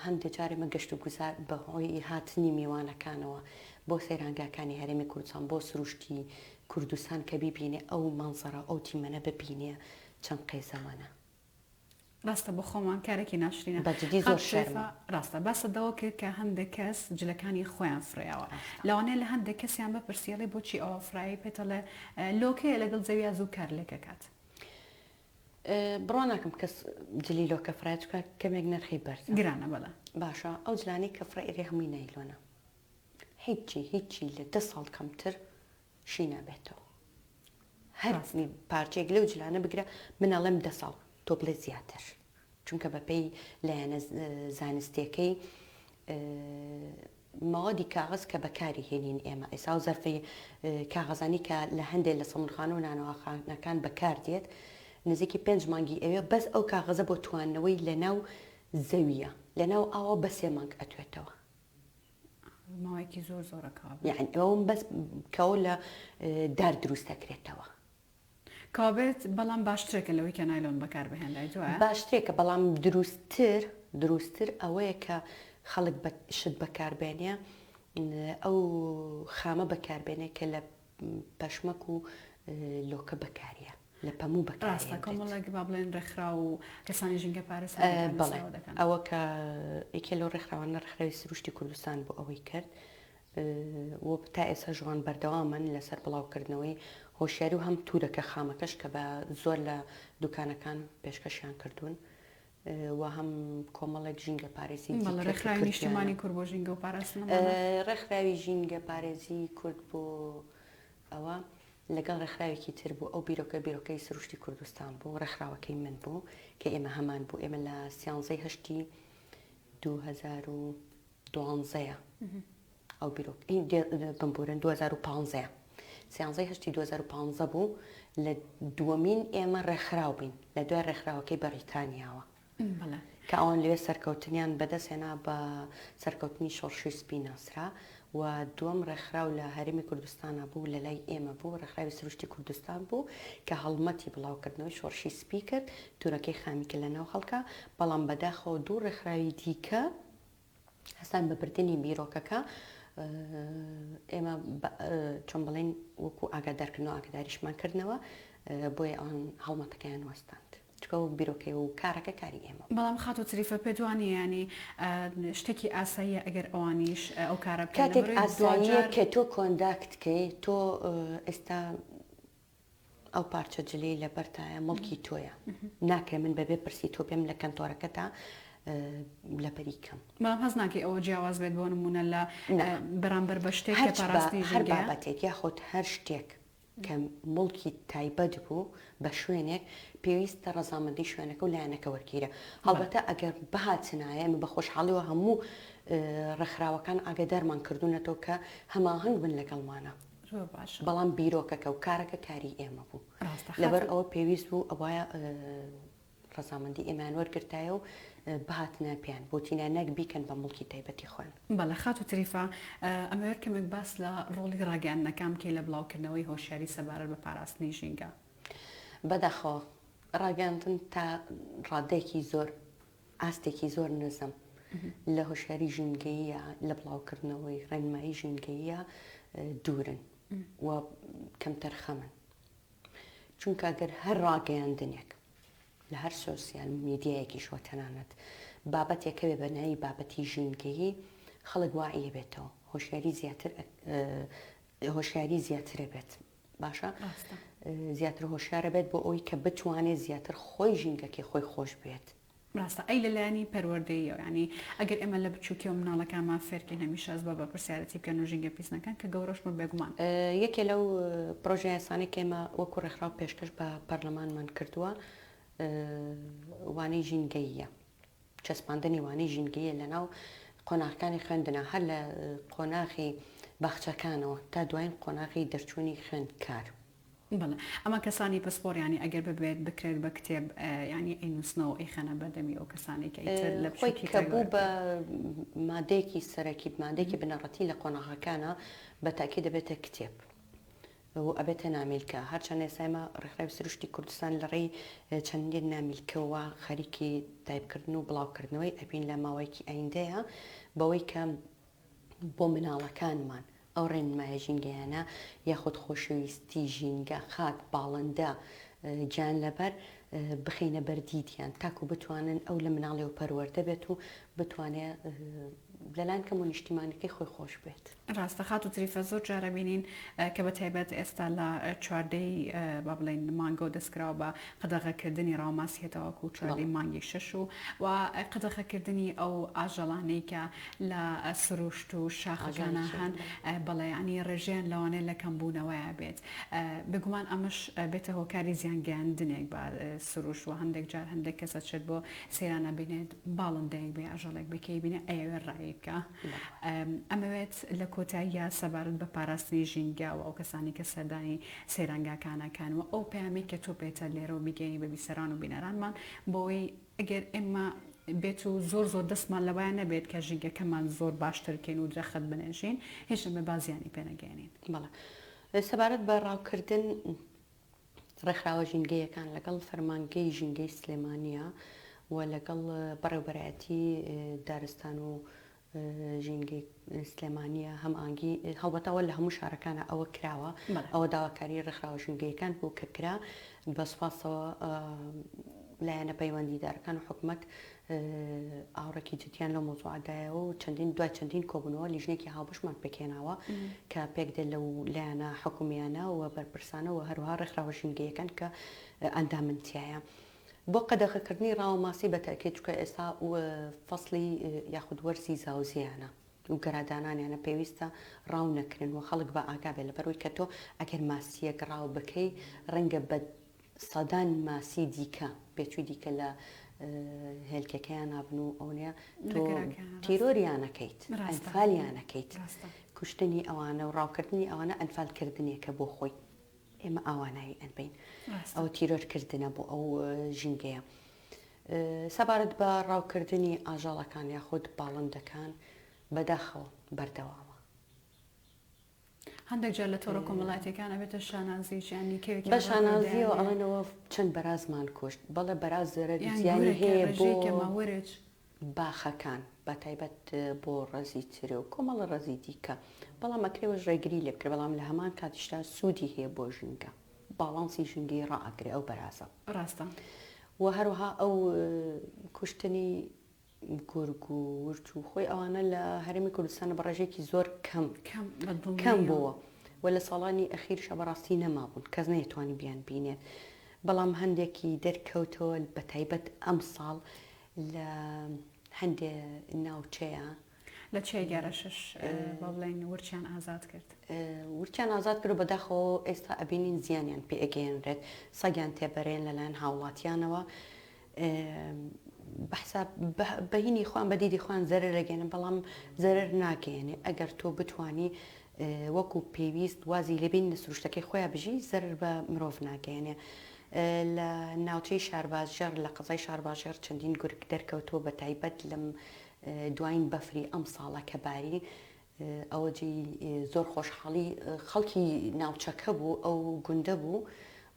هەندێ جار ئێمە گەشت و گوزار بە هۆی هاتنی میوانەکانەوە بۆ سەیرانگاکانی هەرێمی کوردستان بۆ سروشتی کوردستان کە بیبینێ ئەو مەنزەرە ئەو دیمەنە ببینێ چەند قێزەوەنە. ڕاستە بۆ خۆمان کارێکی ناشرینە. بە جدی زۆر شەرمە. ڕاستە باست لەوە کرد کە هەندێک کەس جلەکانی خۆیان فڕیاوە لەوانەیە لە هەندێک کەسیان بپرسی ئەڵێ بۆچی ئەوە فڕای پێت ئەڵێ لۆکەیە لەگەڵ زەویا زوو کارلێک ئەکات. بڕوا ناکەم کەس جلی لۆکە فڕێ چونکە کەمێک نرخی بەرزە. گرانە بەڵێ. باشە ئەو جلانەی کە فڕێ ئەرێ هەمووی نایلۆنە هیچی هیچی لە دە ساڵ کەمتر شی نابێتەوە هەر پارچەیەک لەو جلانە بگرە من ئەڵێم دە ساڵ تۆ بڵێ زیاتر چونکە بەپێی لایەنە زانستیەکەی مەوادی کاغەز کە بەکاری هێنین ئێمە ئێسا و زەرفی کاغەزانی کە لە هەندێک لە سەمونخانە و نانەواخانەکان بەکار دێت نزیکی پێنج مانگی ئەوێ بەس ئەو کاغەزە بۆ تواندنەوەی لەناو زەویە لەناو ئاوە بە سێ مانگ ئەتوێتەوە. ماوەیەکی زۆر زۆرە کەوابێت. یەعنی ئەوم بەس کەوە لە دار دروست ئەکرێتەوە. کەوابێت بەڵام باشترێکە لەوەی کە نایلۆن بەکار بهێنرایت وایە؟ باشترێکە بەڵام دروستتر دروستتر ئەوەیە کە خەڵک بە شت بەکار بێنێ ئەو خامە بەکار بێنێ کە لە پەشمەک و لۆکە بەکاریە لە پەموو بەکار ڕاستە کۆمەڵێک با بڵێن ڕێکخراو و کەسانی ژینگە پارێز هەندێک بەڵێ نووسراوە دەکەن. ئەوە کە یەکێ لەو ڕێکخراوانە ڕێکخراوی سروشتی کوردستان بوو ئەوەی کرد و تا ئێستاش ئەوان بەردەوامن لەسەر بڵاوکردنەوەی هۆشیاری و هەم تورەکە خامەکەش کە بە زۆر لە دوکانەکان پێشکەشیان کردوون و هەم کۆمەڵێک ژینگە پارێزی بەڵێ دیکە کە ڕێکخراوی کردویانە. نیشتیمانی کورد بۆ ژینگە و پاراستن ئەمانە. ڕێکخراوی ژینگە پارێزی کورد بۆ ئەوە لەگەڵ ڕێکخراوێکی تر بوو ئەو بیرۆکە بیرۆکەی سروشتی کوردستان بوو ڕێکخراوەکەی من بوو کە ئێمە هەمان بوو ئێمە لە سیانزەی هەشتی 2012 ئەو بیرۆک بمبورن 2015 سیانزەی هەشتی 2015 بوو لە دووەمین ئێمە ڕێکخراو بین لە دوای ڕێکخراوەکەی بەڕیتانیاوە کە ئەوان لەوێ سەرکەوتنیان بەدەستهێنا بە سەرکەوتنی شۆڕشی سپی ناسرا و دووەم ڕێکخراو لە هەرێمی کوردستانا بوو لە لای ئێمە بوو ڕێکخراوی سروشتی کوردستان بوو کە هەڵمەتی بڵاوکردنەوەی شۆڕشی سپی کرد تورەکەی خامی کرد لە ناو خەڵکا بەڵام بەداخەوە دوو ڕێکخراوی دیکە هەستان بە بردنی بیرۆکەکە ئێمە چۆن بڵێین وەکو ئاگادارکردنەوە ئاگاداریشمان کردنەوە بۆیە ئەوان هەڵمەتەکەیان وەستاند چونکە وەک بیرۆکەی و کارەکە کاری ئێمە بوو. بەڵام خاتوو تریفە پێت وا نییە یانی شتێکی ئاساییە ئەگەر ئەوانیش ئەو کارە بکەن کاتێک لەبەرئەوەی ئاساییە دواجار. کە تۆ کۆنداکت کەی تۆ ئێستا ئەو پارچە جلەی لەبەرتایە موڵکی تۆیە ناکرێ من بەبێ پرسی تۆ بێم لە کەنتۆرەکەتا لەبەری کەم. بەڵام هەست ناکەی ئەوە جیاواز بێت بۆ نموونە لە نا بەرامبەر بە شتێک کە هەرچ با پاراستنی هەر ژینگەیە؟ بابەتێک یاخود هەر شتێک کە موڵکی تایبەت بوو بە شوێنێک پێویستە ڕەزامەندی شوێنەکە و لایەنەکە وەرگیرێ هەڵبەتە ئەگەر بهاتنایە ئێمە بە خۆشحاڵیەوە هەموو ڕێکخراوەکان ئاگادارمان کردوونەتەوە کە هەماهەنگ بن لەگەڵمانا. زۆر باشە. بەڵام بیرۆکەکە و کارەکە کاری ئێمە بوو. ڕاستە لەبەر خاتوو. ئەوە پێویست بوو ئەبوایە ڕەزامەندی ئێمەیان وەرگرتایە و بهاتنایە پێیان بوتینایە نەک بیکەن بە موڵکی تایبەتی خۆیان. بەڵێ خاتوو تریفە ئەمەوێت کەمێک باس لە ڕۆڵی ڕاگەیاندنەکان بکەی لە بڵاوکردنەوەی هۆشیاری سەبارەت بە پاراستنی ژینگە. بەداخەوە ڕاگەیاندن تا ڕادەیەکی زۆر ئاستێکی زۆر نزم لە هۆشیاری ژینگەییە لە بڵاوکردنەوەی ڕێنمایی ژینگەییە دوورن. و کەمتەرخەمن چونکە گەر هەر ڕاگەیاندنێک لە هەر سۆسیال میدیایەکیشەوە تەنانەت بابەتێک هەبێ بە ناوی بابەتی ژینگەیی خەڵک واعی ئەبێتەوە هۆشیاری زیاتر هۆشیاری زیاتر ئەبێت باشە زیاتر هۆشیارە بێت بۆ ئەوی کە بتوانێت زیاتر خۆی ژینگەکەی خۆی خۆش بێت. ڕاستە ئەی لە لایەنی پەروەردەییەوە یانی ئەگەر ئێمە لە بچووکیەوە مناڵەکانمان فێرکەین هەمیشە هەست بە بەرپرسیارەتی بکەن و ژینگە پیس نەکەن کە گەورەش بوون بێگومان. یەکێ لەو پڕۆژە یاسانەی کە ئێمە وەکو ڕێکخراو پێشکەش بە پەرلەمانمان کردووە وانەی ژینگەییە، چەسپاندنی وانەی ژینگەییە لەناو قۆناغەکانی خوێندنا هەر لە قۆناغی باخچەکانەوە تا دوایین قۆناغی دەرچوونی خوێندکار. بەڵێ ئەمە کەسانی پسپۆڕ یانی ئەگەر ببێت بکرێت بە کتێب یانی ئەینوسنەوە ئەیخەنە بەردەمی ئەو کەسانەی کە ئیتر لە خۆی بچوکی کە تا بوو گەورە بە مادەیەکی سەرەکی مادەیەکی بنەڕەتی لە قۆناغەکانا بە تاکید دەبێتە کتێب و ئەبێتە نامیلکە هەرچەند ئێستا ئێمە ڕێکخراوی سروشتی کوردستان لە ڕێی چەندین نامیلکەوە خەریکی تایپکردن و بڵاوکردنەوەی ئەبین لە ماوەیەکی ئایندەیە بەوەی کە بۆ مناڵەکانمان ئەو ڕێنمایە ژینگەیانە یاخود خۆشەویستی ژینگە، خاک، باڵندە، گیانلەبەر بخەینە بەر دیدیان تاکو بتوانن ئەو لە مناڵیەوە پەروەردە بێت و بتوانێ لەلایەن کەم و نیشتیمانەکەی خۆی خۆش بێت. ڕاستە خاتوو تریفە زۆر جار ئەبینین کە بە تایبەت ئێستا لە چواردەی با بڵێین مانگەوە دەست کراوە بە قەدەغەکردنی ڕاوماسی هەتاوەکو چواردەی مانگی شەش و و قەدەغەکردنی ئەو ئاژەڵانەی کە لە سروشت و شاخەکانا هەن بەڵێ یانی ڕێژەیان لەوانەیە لە کەمبوونەوەیا بێت بێگومان ئەمەش بێتە هۆکاری زیان گەیاندنێک بە سروشت و هەندێک جار هەندێک کەس ئەچێت بۆ سەیران ئەبینێت باڵندەیەک بێ ئاژەڵێک بێ کە ئەیبینێ ئەیەوێت ڕاوی بکا ئەمەوێت لە کۆتاییا سەبارەت بە پاراستنی ژینگە و ئەو کەسانی کە سەردانی سەیرانگاکان ئەکەن و ئەو پەیامەی کە تۆ پێتە لێرەوە بیگەیەنی بە بیسەران و بینەرانمان بۆی ئەگەر ئێمە بێت و زۆر زۆر دەستمان لەوەیا نەبێت کە ژینگەکەمان زۆر باشتر بکەین و درەخت بنێژین هیچ نەبێت با زیانی پێ نەگەیەنین. بەڵێ سەبارەت بە ڕاوکردن ڕێکخراوە ژینگەیەکان لەگەڵ فەرمانگەی ژینگەی سلێمانییە و لەگەڵ بەڕێوبەرایەتی دارستان و ژینگەی سلێمانییە هەمئاهەنگی هەڵبەتە ئەوە لە هەموو شارەکانە ئەوە کراوە ئەوە داواکاری ڕێکخراوە ژینگەیەکان بوو کە کرا بە سوپاسەوە لایەنە پەیوەندیدارەکان و حکومەت ئاوڕێکی جدیان لەو مەوزوعە دایەوە و چەندین دوای چەندین کۆبوونەوە لیژنەیەکی هاوبەشمان پێکهێناوە کە پێکدێت لەو لایەنە حکومیانە و بەرپرسانە و هەروەها ڕێکخراوە ژینگەیەکان کە ئەندامن تیایە. بۆ قەدەغەکردنی ڕاوە ماسی بە تەئکید چونکە ئێستا فەسڵی یاخود وەرزی زاوزێیانە و گەرادانانیانە پێویستە ڕاو نەکرێن و خەڵک بە ئاگا بێت لەبەرئەوەی کە تۆ ئەگەر ماسییەک ڕاو بکەی ڕەنگە بە سەدان ماسی دیکە بێچووی دیکە لە هێلکەکەیانا بن و ئەونەیە تۆ تیرۆریانەکەیت ئەنفالیانەکەیت کوشتنی ئەوانە و ڕاوکردنی ئەوانە ئەنفالکردنێکە بۆ خۆی ئێمە ئاوا ناوی ئەنبەین ئەوە تیرۆر کردنە بۆ ئەو ژینگەیە. سەبارەت بە ڕاوکردنی ئاژەڵەکان یاخود باڵندەکان بەداخەوە بەردەوامە. هەندێک جار لە تۆڕە کۆمەڵایەتیەکان ئەبێتە شانازیش یانی کەوێکیان بە ڕاو شانازیەوە کردیان ئەڵێنەوە چەند بەرازمان کوشت بەڵێ بەراز زەرەر و یان زیانی گورەکە هەیە بۆ ڕێژەی کەمە ورچ. باخەکان بەتایبەت بۆ ڕەزی ترێ و کۆمەڵە ڕەزی دیکە بەڵام ئەکرێ وەش ڕێگری لێ بکرێ بەڵام لە هەمان کاتیشدا سوودی هەیە بۆ ژینگە باڵانسی ژینگەی ڕائەگرێ ئەو بەرازە. ڕاستە. وە هەروەها ئەو کوشتنی گورگ و ورچ و خۆی ئەوانە لە هەرێمی کوردستانە بە ڕێژەیەکی زۆر کەم کەم بە کەم دڵنیایەوە. بووە و لە ساڵانی ئەخیریشا بەڕاستی نەمابوون کەس نەیتوانی بیان بینێت بەڵام هەندێکی دەرکەوتەوە بەتایبەت ئەمساڵ لە هەندێ ناوچەیە. لە چیای گارەشش با بڵێین ورچیان ئازاد کرد. ورچیان ئازاد کرد و بەداخەوە ئێستا ئەبینین زیانیان پێ ئەگەیەنرێت، سەگیان تێبەرێن لەلایەن هاوڵاتیانەوە بە حساب بە هینی خۆیان بە دیدی خۆیان زەرەر ئەگەیەنن بەڵام زەرەر ناگەیەنێ ئەگەر تۆ بتوانی وەکو پێویست وازی لێ بێنی لە سروشتەکەی خۆیا بژی زەرەر بە مرۆڤ ناگەیەنێ. لە ناوچەی شارباژێڕ لە قەزای شارباژێڕ چەندین گورگ دەرکەوتووە بە تایبەت لەم دواین بەفری ئەمساڵە کە باری ئەوە جێی زۆر خۆشحاڵی خەڵکی ناوچەکە بوو ئەو گوندە بوو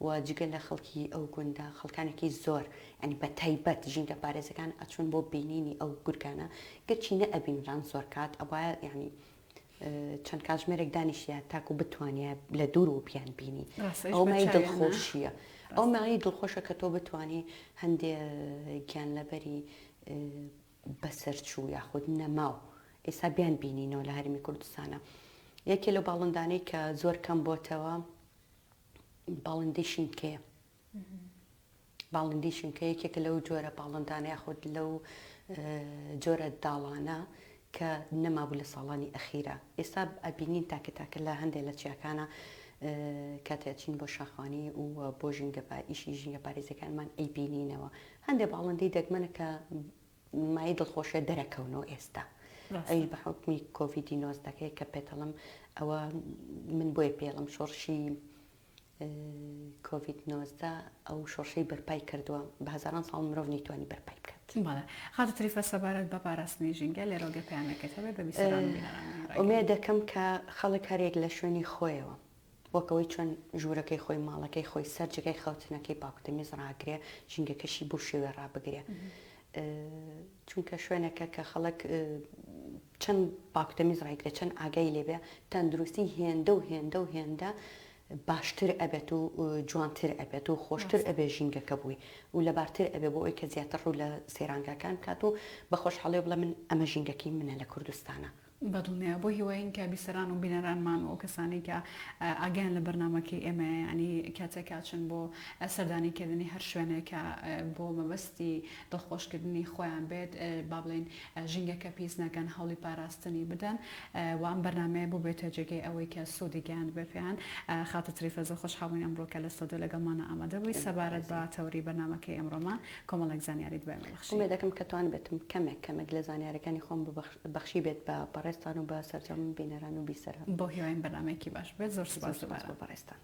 و جگە لە خەڵکی ئەو گوندە خەڵکانێکی زۆر یانی بە تایبەت ژینگە پارێزەکان ئەچوون بۆ بینینی ئەو گورگانە گەرچی نەئەبینران زۆر کات ئەبوایە یانی. چەند کاتژمێرێک دانیشتە تاکو بتوانیە لە دوور و بیان بینی ئەو مای دڵخۆشیە ئەو مای دڵخۆشە کە تۆ بتانی هەندێ گیانلەبەری بەسەرچوو یاخود نەماو ئێستا بیان بینینەوە لە هەرێمی کوردستانە یەکێ لەو باڵندانەی کە زۆر کەم بۆتەوە باڵندەی شینکەیە باڵندەی شینکە یەکێکە لەو جۆرە باڵندانە یاخود لەو جۆرە داڵانە کە نەمابوو لە ساڵانی ئەخیرا ئێستا ئەبینین تاکە تاکە لە هەندێک لە چیاکانە کاتێ ئەچین بۆ شاخوانی و بۆ ژینگە ئیشی ژینگە پارێزەکانمان ئەیبینینەوە هەندێک باڵندەی دەگمەنە کە مایەی دڵخۆشیە دەرەکەونەوە ئێستا ئەویش بە حوکمی کۆڤیدی نۆزدەکەی کە پێتەڵم ئەوە من بۆیە پێڵم شۆڕشی کۆڤید 19 ئەو شۆڕشەی بەرپای کردووە بە هەزاران ساڵ مرۆڤ نەیتوانی بەرپای بکات. بەڵێ خاتوو تریفە سەبارەت بە پاراستنی ژینگە لێرەوە گەر پەیامێکت هەبێت بە بیسەران و بینەرانمان ڕایگەیەنی. ئومێد دەکەم کە خەڵک هەریەک لە شوێنی خۆیەوە وەک ئەوەی چۆن ژوورەکەی خۆی، ماڵەکەی خۆی، سەر جێگای خەوتنەکەی پاک و تەمیز ڕاگرێ، ژینگەکەشی بەو شێوەیە ڕابگرێ. چونکە شوێنێکە کە خەڵک چەند پاک و تەمیز ڕایگرێ، چەند ئاگای لێ بێ، تەندروستی هێندە و هێندە و هێندە باشتر ئەبێت و جوانتر ئەبێت و خۆشتر ئەبێ ژینگەکە بووی و لەبارتر ئەبێ بۆ ئەوەی کە زیاتر ڕوو لە سەیرانگاکان بکات و بە خۆشحاڵیەوە بڵێ من ئەمە ژینگەکەی منە لە کوردستانە. بەدڵنیا بۆ هیواین کە بیسەران و بینەرانمان و ئەو کەسانەی کە ئاگایان لە بەرنامەکەی ئێمەیە یانی کاتێک ئەچن بۆ سەردانی کردنی هەر شوێنێک کە بۆ مەبەستی دڵخۆشکردنی خۆیان بێت با بڵێین ژینگەکە پیس نەکەن هەوڵی پاراستنی بدەن و ئەم بەرنامەیە ببێتە جێگەی ئەوەی کە سوودی گەیاندبێ پێیان. خاتوو تریفە زۆر خۆشحاڵ بووین ئەمڕۆ کە لە ستۆدیۆ لەگەڵمانا ئامادە بووی سەبارەت بە تەوەری بەرنامەکەی ئەمڕۆمان کۆمەڵێک زانیاریت بە ئێمە بەخشی. ئومێد دەکەم کە توانبێتم کەمێک کەمێک لە زانیاریەکانی خۆم بەخشیبێت بە بەڕێزتان و بە سەرجەم بینەران و بیسەران. بەو هیواین بەرنامەیەکی باش بێت. زۆر سوپاس زۆر سوپاس دووبارە. بۆ بەڕێزتان.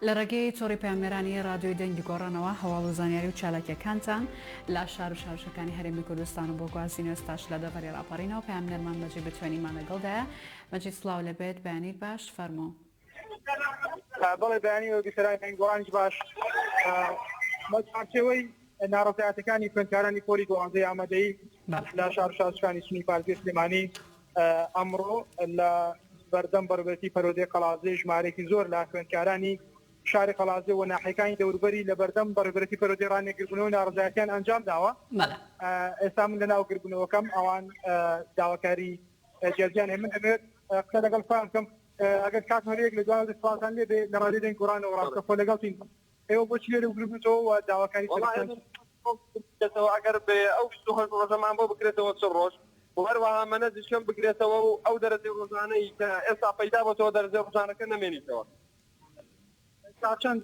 لە ڕێگەی تۆڕی پەیامنێرانی ڕادیۆی دەنگی گۆڕانەوە هەواڵ و زانیاری و چالاکیەکانتان لە شار و شارۆچکەکانی هەرێمی کوردستان و بۆ گوازینەوە ئێستاش لە دەڤەری ڕاپەڕینەوە پەیامنێرمان مەجید بتوێنیمان لەگەڵدایە مەجید سڵاو لێبێت بەیانیت باش فەرموو. بەڵێ بەیانی و بیسەرانی دەنگی گۆڕانیش باش بە چوارچێوەی ناڕەزایەتەکانی خوێندکارانی پۆلی دوانزەی ئامادەیی لە شار و شارۆچکانی سنووری پارێزگەی سلێمانی ئەمڕۆ لە بەردەم بەڕێوەبەرێتی پەروەردەی قەڵادزێ ژمارەیەکی زۆر لە خوێندکارانی شاری قەڵادزێ و ناحیەکانی دەوروبەری لە بەردەم بەڕێوەبەرێتی پەروەردەی ڕانیە گردبوونەوەی ناڕەزایەتیان ئەنجام داوە. ئێستا من لەناو گردبوونەوەکەم ئەوان داواکاری جیاجیان هەیە من دەمەوێت قسە لەگەڵ خۆیان بکەم ئەگەر کاک هەرێک لە دوای سڵاوتان لێ بێ لە ڕادیۆی دەنگ گۆڕانەوە ڕاستەخۆ لەگەڵتین ئێوە بۆچی لێرە گربوونەوە و داواکاری بکرێتەوە ئەگەر ئەو 28 ڕۆژەمان بۆ بکرێتەوە چ ڕۆژ و هەروەها مەنەزیش کەم بکرێتەوە و ئەو دەرەجەی ڕۆژانەی کە ئێستا پەیدا بۆتەوە دەرەجەی ڕۆژانەکە نەمێنیتەوە. تا چەند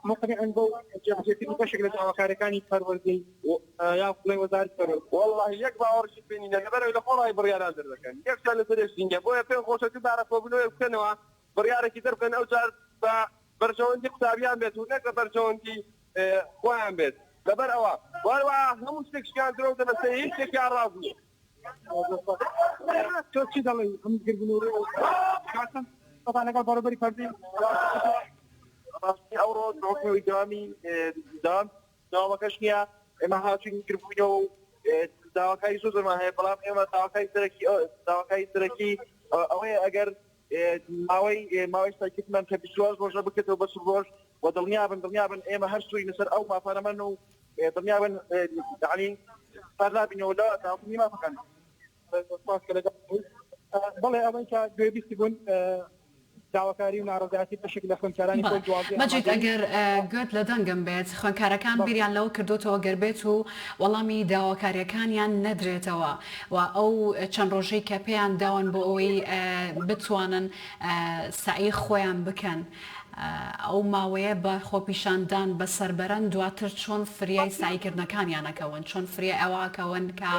موقنیعن بەو جێبەجێکردنی بەشێک لە داواکاریەکانی پەروەردەی یا بڵێ وەزارەتی پەروەردە؟ وەڵڵاهی یەک باوەڕیشت پێ نینە لەبەرئەوەی لە خۆڕایی بڕیاران دەردەکەن یەکشان لەسەر یەک ژینگە بۆیە پێم خۆشە دووبارە کۆبوونەوەیەک بکەنەوە بڕیارێکی دەربکەن ئەوجار بە بەرژەوەندی قوتابیان بێت و نەک بە بەرژەوەندی خۆیان بێت لەبەر ئەوە وهەروەها هەموو شتێک شکان درۆ دەبەستێ هیچ شتێکیان ڕاست نیە. تۆ چی دەڵێی ئەم گردبوونەوەیە تا چەند قسەتان لەگەڵ بەڕێوەبەری پەروەردەی ڕاستی ئەوڕۆ بەهۆی دەوامی دەوام دەوامەکەش نییە ئێمە هاتوین گربووینەوە و. داواکاری زۆر زۆرمان هەیە بەڵام ئێمە داواکاری سەرەکی داواکاری سەرەکی ئەوەیە ئەگەر ماوەی ماوەی سایکردمان کە 28 ڕۆژە بکرێتەوە بە چل ڕۆژ و دڵنیابن دڵنیابن ئێمە هەر سوورین لەسەر ئەو مافانەمان و دڵنیابن یعنی سار نابینەوە لە داواکردنی مافەکان. سپاس کە لەگەڵ بوویت. بەڵێ ئەوەی کە گوێبیستی بوون داواکاری و ناڕەزایەتی بەشێک لە خوێندکارانی بەڵێ پۆل دوازدەی مەجید ئامادەیی. ئەگەر گوێت لە دەنگم بێت خوێندکارەکان بەڵێ. بیریان لەوە کردۆتەوە گەر بێت و وەڵامی داواکاریەکانیان نەدرێتەوە و ئەو چەند ڕۆژەی کە پێیان داون بۆ ئەوەی بتوانن سەعی خۆیان بکەن ئەو ماوەیە بە خۆپیشاندان بەسەر بەرن دواتر چۆن فریای سەعیکردنەکانیان ئەکەون چۆن فریای ئەوە ئەکەون کە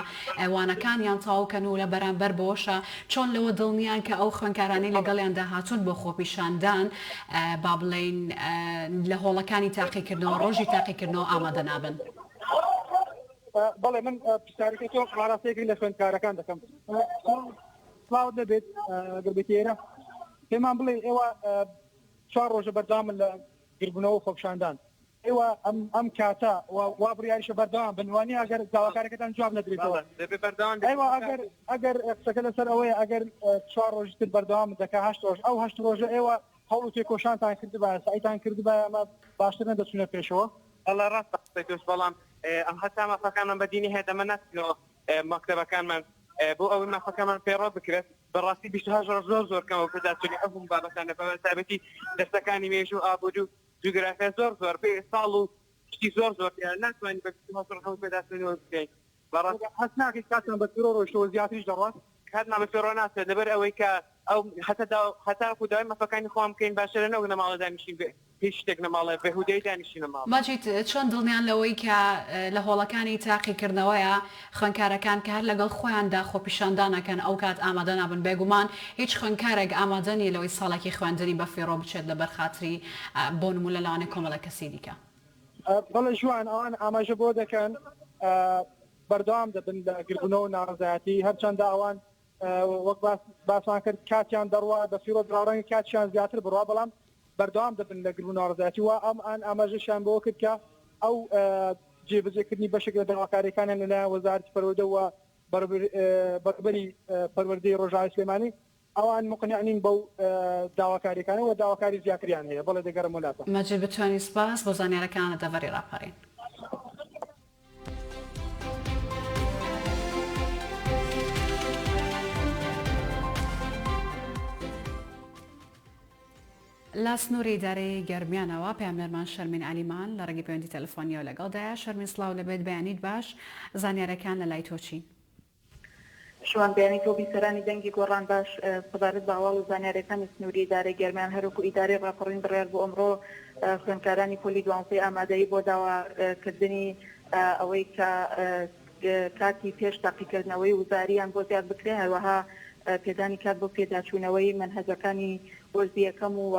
وانەکانیان تەواو کەن و لە بەرامبەر بەوەشا چۆن لەوە دڵنیان کە ئەو خوێندکارانەی لەگەڵیاندا هاتوون بۆ خۆپیشاندان با بڵێین لە هۆڵەکانی تاقیکردنەوە ڕۆژی تاقیکردنەوە ئامادە نابن؟ بەڵێ من پرسیارەکەی تۆ ئاراستەیەکی لە خوێندکارەکان دەکەم. سڵاوت لێبێت گەر بێتە ئێرە پێمان بڵێ ئێوە چوار ڕۆژە بەردەوامن لە گربوونەوە و خۆپیشاندان ئێوە ئەم ئەم کاتە وا بڕیاریشە بەردەوام بن وانە ئەگەر داواکارەکەتان جواب نەدرێتەوە ئەیوە ئەگەر ئەگەر قسەکە لەسەر ئەوەیە ئەگەر چوار ڕۆژی تر بەردەوام دەکا هەشت ڕۆژ ئەو هەشت ڕۆژە ئێوە هەوڵ و تێکۆشانتان کردبایە سەعیتان کردبایە ئەمە باشتر نەدەچوونە پێشەوە؟ بەڵێ ڕاستە قسەی تۆش بەڵام ئەم هەتا مافەکانمان بەدی نەهێت ئەمە ناچینەوە مەکتەبەکانمان بۆ ئەوەی مافەکانمان پەیڕەو بکرێت بەڕاستی 28 ڕۆژ زۆر زۆر کەمە بۆ پێداچوونی ئەو هەموو بابەتانە بە تایبەتی دەرسەکانی مێژوو ئابووری و جوگرافیا زۆر زۆر بێ ساڵ و شتی زۆر زۆر تیایە ناتوانین بە 28 ڕۆژ هەموو پێداچوونەوە بکەین بەڕاستی هەست ناکەیت کاتتان بە فیڕۆ ڕۆیشتەوە زیاتریش دەڕوات؟ کاتمان بە فیڕۆ ناچێت لەبەر ئەوەی کە ئەو هەتا هەتاکو داوای مافەکانی خۆمان بکەین باشترە نەوەک لە ماڵێ دانیشین بێ هیچ شتێک لە ماڵێ بێهودەی دانیشینە ماڵ. مەجید چۆن دڵنیان لەوەی کە لە هۆڵەکانی تاقیکردنەوەیە خوێندکارەکان کە هەر لەگەڵ خۆیاندا خۆپیشاندان ئەکەن ئەوکات ئامادە نابن بێگومان هیچ خوێندکارێک ئامادە نیە لەوەی ساڵێکی خوێندنی بەفیڕۆ بچێت لەبەر خاتری بۆ نمونە لەوانەیە کۆمەڵێک کەسی دیکە. بەڵێ ژوان ئەوان ئاماژە بەوە دەکەن بەردەوام دەبن لە گربوونەوە و ناڕەزایەتی هەرچەندە ئەوان وەک باسمان کرد کاتیان دەڕوا بە فیڕۆ دڕا ڕەنگە کاتیان زیاتر بڕوا بەڵام بەردەوام دەبن لە گرو ناڕەزایەتی و ئەم ئان ئاماژەشیان بەوە کرد کە ئەو جێبەجێکردنی بەشێک لە داواکاریەکانیان لەلایەن وەزارەتی پەروەردە و بەڕێوەبەری پەروەردەی ڕۆژئاوای سلێمانی ئەوان مقنع نین بەو داواکاریەکانە و داواکاری زیاتریان هەیە بەڵێ دەگەڕێمەوە لاتان. مەجید بتوانی سپاس بۆ زانیارەکان لە دەڤەری ڕاپەڕین. لە سنووری ئیدارەی گەرمیانەوە پەیامنێرمان شەرمین عەلیمان لە ڕێگەی پەیوەندی تەلەفۆنیەوە لەگەڵدایە. شەرمین سڵاو لەبێت بەیانیت باش زانیارەکان لە لای تۆ چین؟ شوان بەیانی تۆ بیسەرانی دەنگی گۆڕان باش سەبارەت بە هەواڵ و زانیاریەکانی سنووری ئیدارەی گەرمیان هەروەکو ئیدارەی ڕاپەڕین بڕیار بوو ئەمڕۆ خوێندکارانی پۆلی دوانزەی ئامادەیی بۆ داوا کردنی ئەوەی کە کاتی پێش تاقیکردنەوەی وزاریان بۆ زیاد بکرێ هەروەها پێدانی کات بۆ پێداچوونەوەی مەنهەجەکانی وەرزی یەکەم و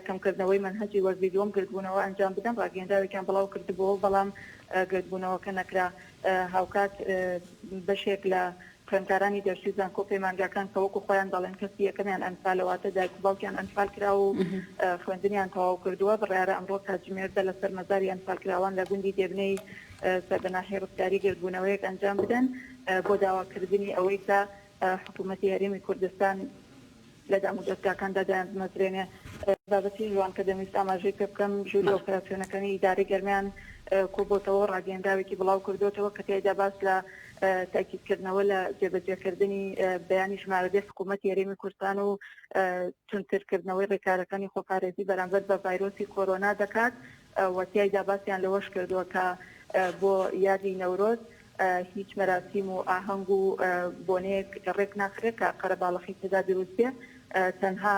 کەمکردنەوەی مەنهەجی وەرزی دووەم گردبوونەوە ئەنجام بدەن ڕاگەیەنراوێکیان بڵاو کردبووەوە بەڵام گردبوونەوەکە نەکرا. هاوکات بەشێک لە خوێندکارانی دەرچووی زانکۆ و پەیمانگاکان کە وەکو خۆیان دەڵێن کەسی یەکەمیان ئەنفالە واتە دایک و باوکیان ئەنفال کراوە و خوێندنیان تەواو کردووە بڕیارە ئەمڕۆ کاتژمێر دە لەسەر مەزاری ئەنفالکراوان لە گوندی دێبنەی سەر بە ناحیەی ڕزگاری گردبوونەوەیەک ئەنجام بدەن بۆ داواکردنی ئەوەی کە حکوومەتی هەرێمی کوردستان لە دامودەزگاکاندا دایانبمەزرێنێ. بابەتی ژوان کە دەمویست ئاماژەی پێ بکەم، ژووری ئۆپەراسیۆنەکانی ئیدارەی گەرمیان کۆبۆتەوە و ڕاگەیەنراوێکی بڵاو کردۆتەوە کە تیایدا باس لە تەئکیدکردنەوە لە جێبەجێکردنی بەیانی ژمارە دە حکوومەتی هەرێمی کوردستان و توندترکردنەوەی ڕێکارەکانی خۆپارێزی بەرامبەر بە ڤایرۆسی کۆرۆنا دەکات و تیایدا باسیان لەوەش کردووە کە بۆ یادی نەورۆز هیچ مەراسیم و ئاهەنگ و بۆنەیەک ڕێک ناخرێت کە قەرەباڵخی تێدا دروست بێ، تەنها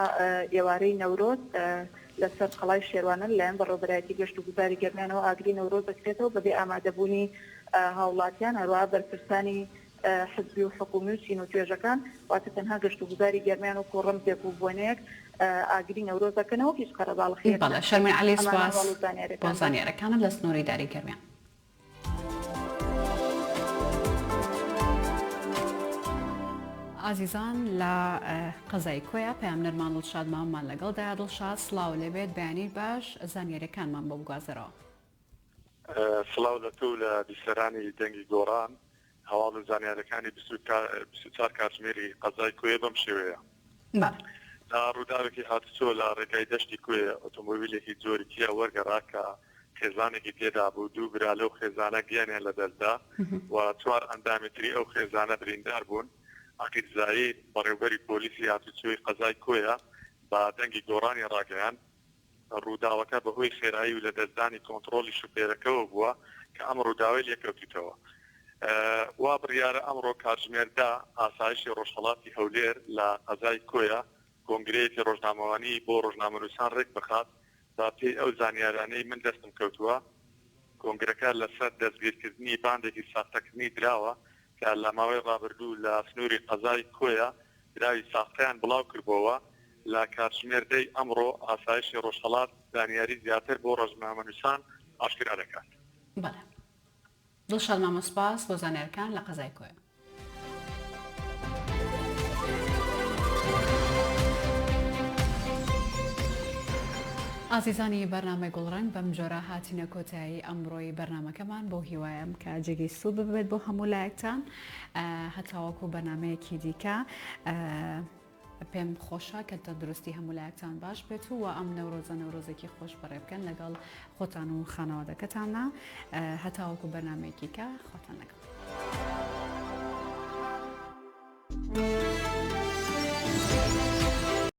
ئێوارەی نەورۆز لەسەر قەڵای شێروانە لەلایەن بەڕێوەبەرایەتی گەشتوگوزاری گەرمیانەوە ئاگری نەورۆز دەکرێتەوە بەبێ ئامادەبوونی هاوڵاتیان، هەروەها بەرپرسانی حزبی و حکومی و چین و توێژەکان، واتە تەنها گەشتوگوزاری گەرمیان وەکو ڕەمزێک و بۆنەیەک ئاگری نەورۆز دەکەنەوە، هیچ قەرەباڵخییەک بەڵێ ناکرێت. شەرمین عەلی ئەمانە سوپاس هەواڵ و بۆ زانیاریەکان بوون. زانیارەکانت لە سنووری داری گەرمیان. ئازیزان لە قەزای کۆیە پەیامنێرمان دڵشاد ماممان لەگەڵدایە دڵشاد سڵاو لێبێت بەیانیت باش زانیاریەکانمان بۆ بگوازەرەوە. سڵاو لە تۆ و لە بیسەرانی دەنگی گۆڕان. هەواڵ و زانیارەکانی 24 کاتژمێری قەزای کۆیە بەم شێوەیە. لە ڕووداوێکی هاتوچۆ لە ڕێگای دەشتی کۆیە ئۆتۆمۆبیلێکی جۆری کیا وەرگەڕا کە خێزانێکی تێدا بوو، دوو برا لەو خێزانە گیانیان لەدەستدا و چوار ئەندامی تری ئەو خێزانە بریندار بوون. عەقید زاهیر، بەڕێوبەری پۆلیسی هاتوچۆی قەزای کۆیە بە دەنگی گۆڕانی ڕاگەیاند، ڕووداوەکە بەهۆی خێرایی و لەدەستدانی کۆنتڕۆڵی شوفێرەکەوە بووە کە ئەم ڕووداوەی لێکەوتووتەوە. وا بڕیارە ئەمڕۆ کاتژمێر دە ئاسایشی ڕۆژهەڵاتی هەولێر لە قەزای کۆیە کۆنگرەیەکی ڕۆژنامەوانی بۆ ڕۆژنامەنووسان ڕێکبخات، بە پێی ئەو زانیارانەی من دەستم کەوتووە کۆنگرەکە لەسەر دەستگیرکردنی باندێکی ساختەکردنی دراوە کە لە ماوەی ڕابردوو لە سنووری قەزای کۆیە دراوی ساختەیان بڵاوکردبۆوە، لە کاتژمێر دەی ئەمڕۆ ئاسایشی ڕۆژهەڵات زانیاری زیاتر بۆ ڕۆژنامەنووسان ئاشکرا دەکات. بەڵێ دڵشاد مامە سوپاس بۆ زانیارەکان لە قەزای کۆیە. ئازیزانی بەرنامەی گوڵڕەنگ بەم جۆرە هاتینە کۆتایی ئەمڕۆی بەرنامەکەمان بەو هیوایەم کە جێگەی سوود ببێت بۆ هەموو لایەکتان هەتاوەکو بەرنمەیەکی دیکە پێم خۆشە کە تەندروستی هەموو لایەکتان باش بێت و ئەم نەورۆزە نەورۆزێکی خۆش بەڕێ بکەن لەگەڵ خۆتان و خانەوادەکەتانە هەتاوەکو بەرنمەیەکی کە خۆتان لەگەڵ.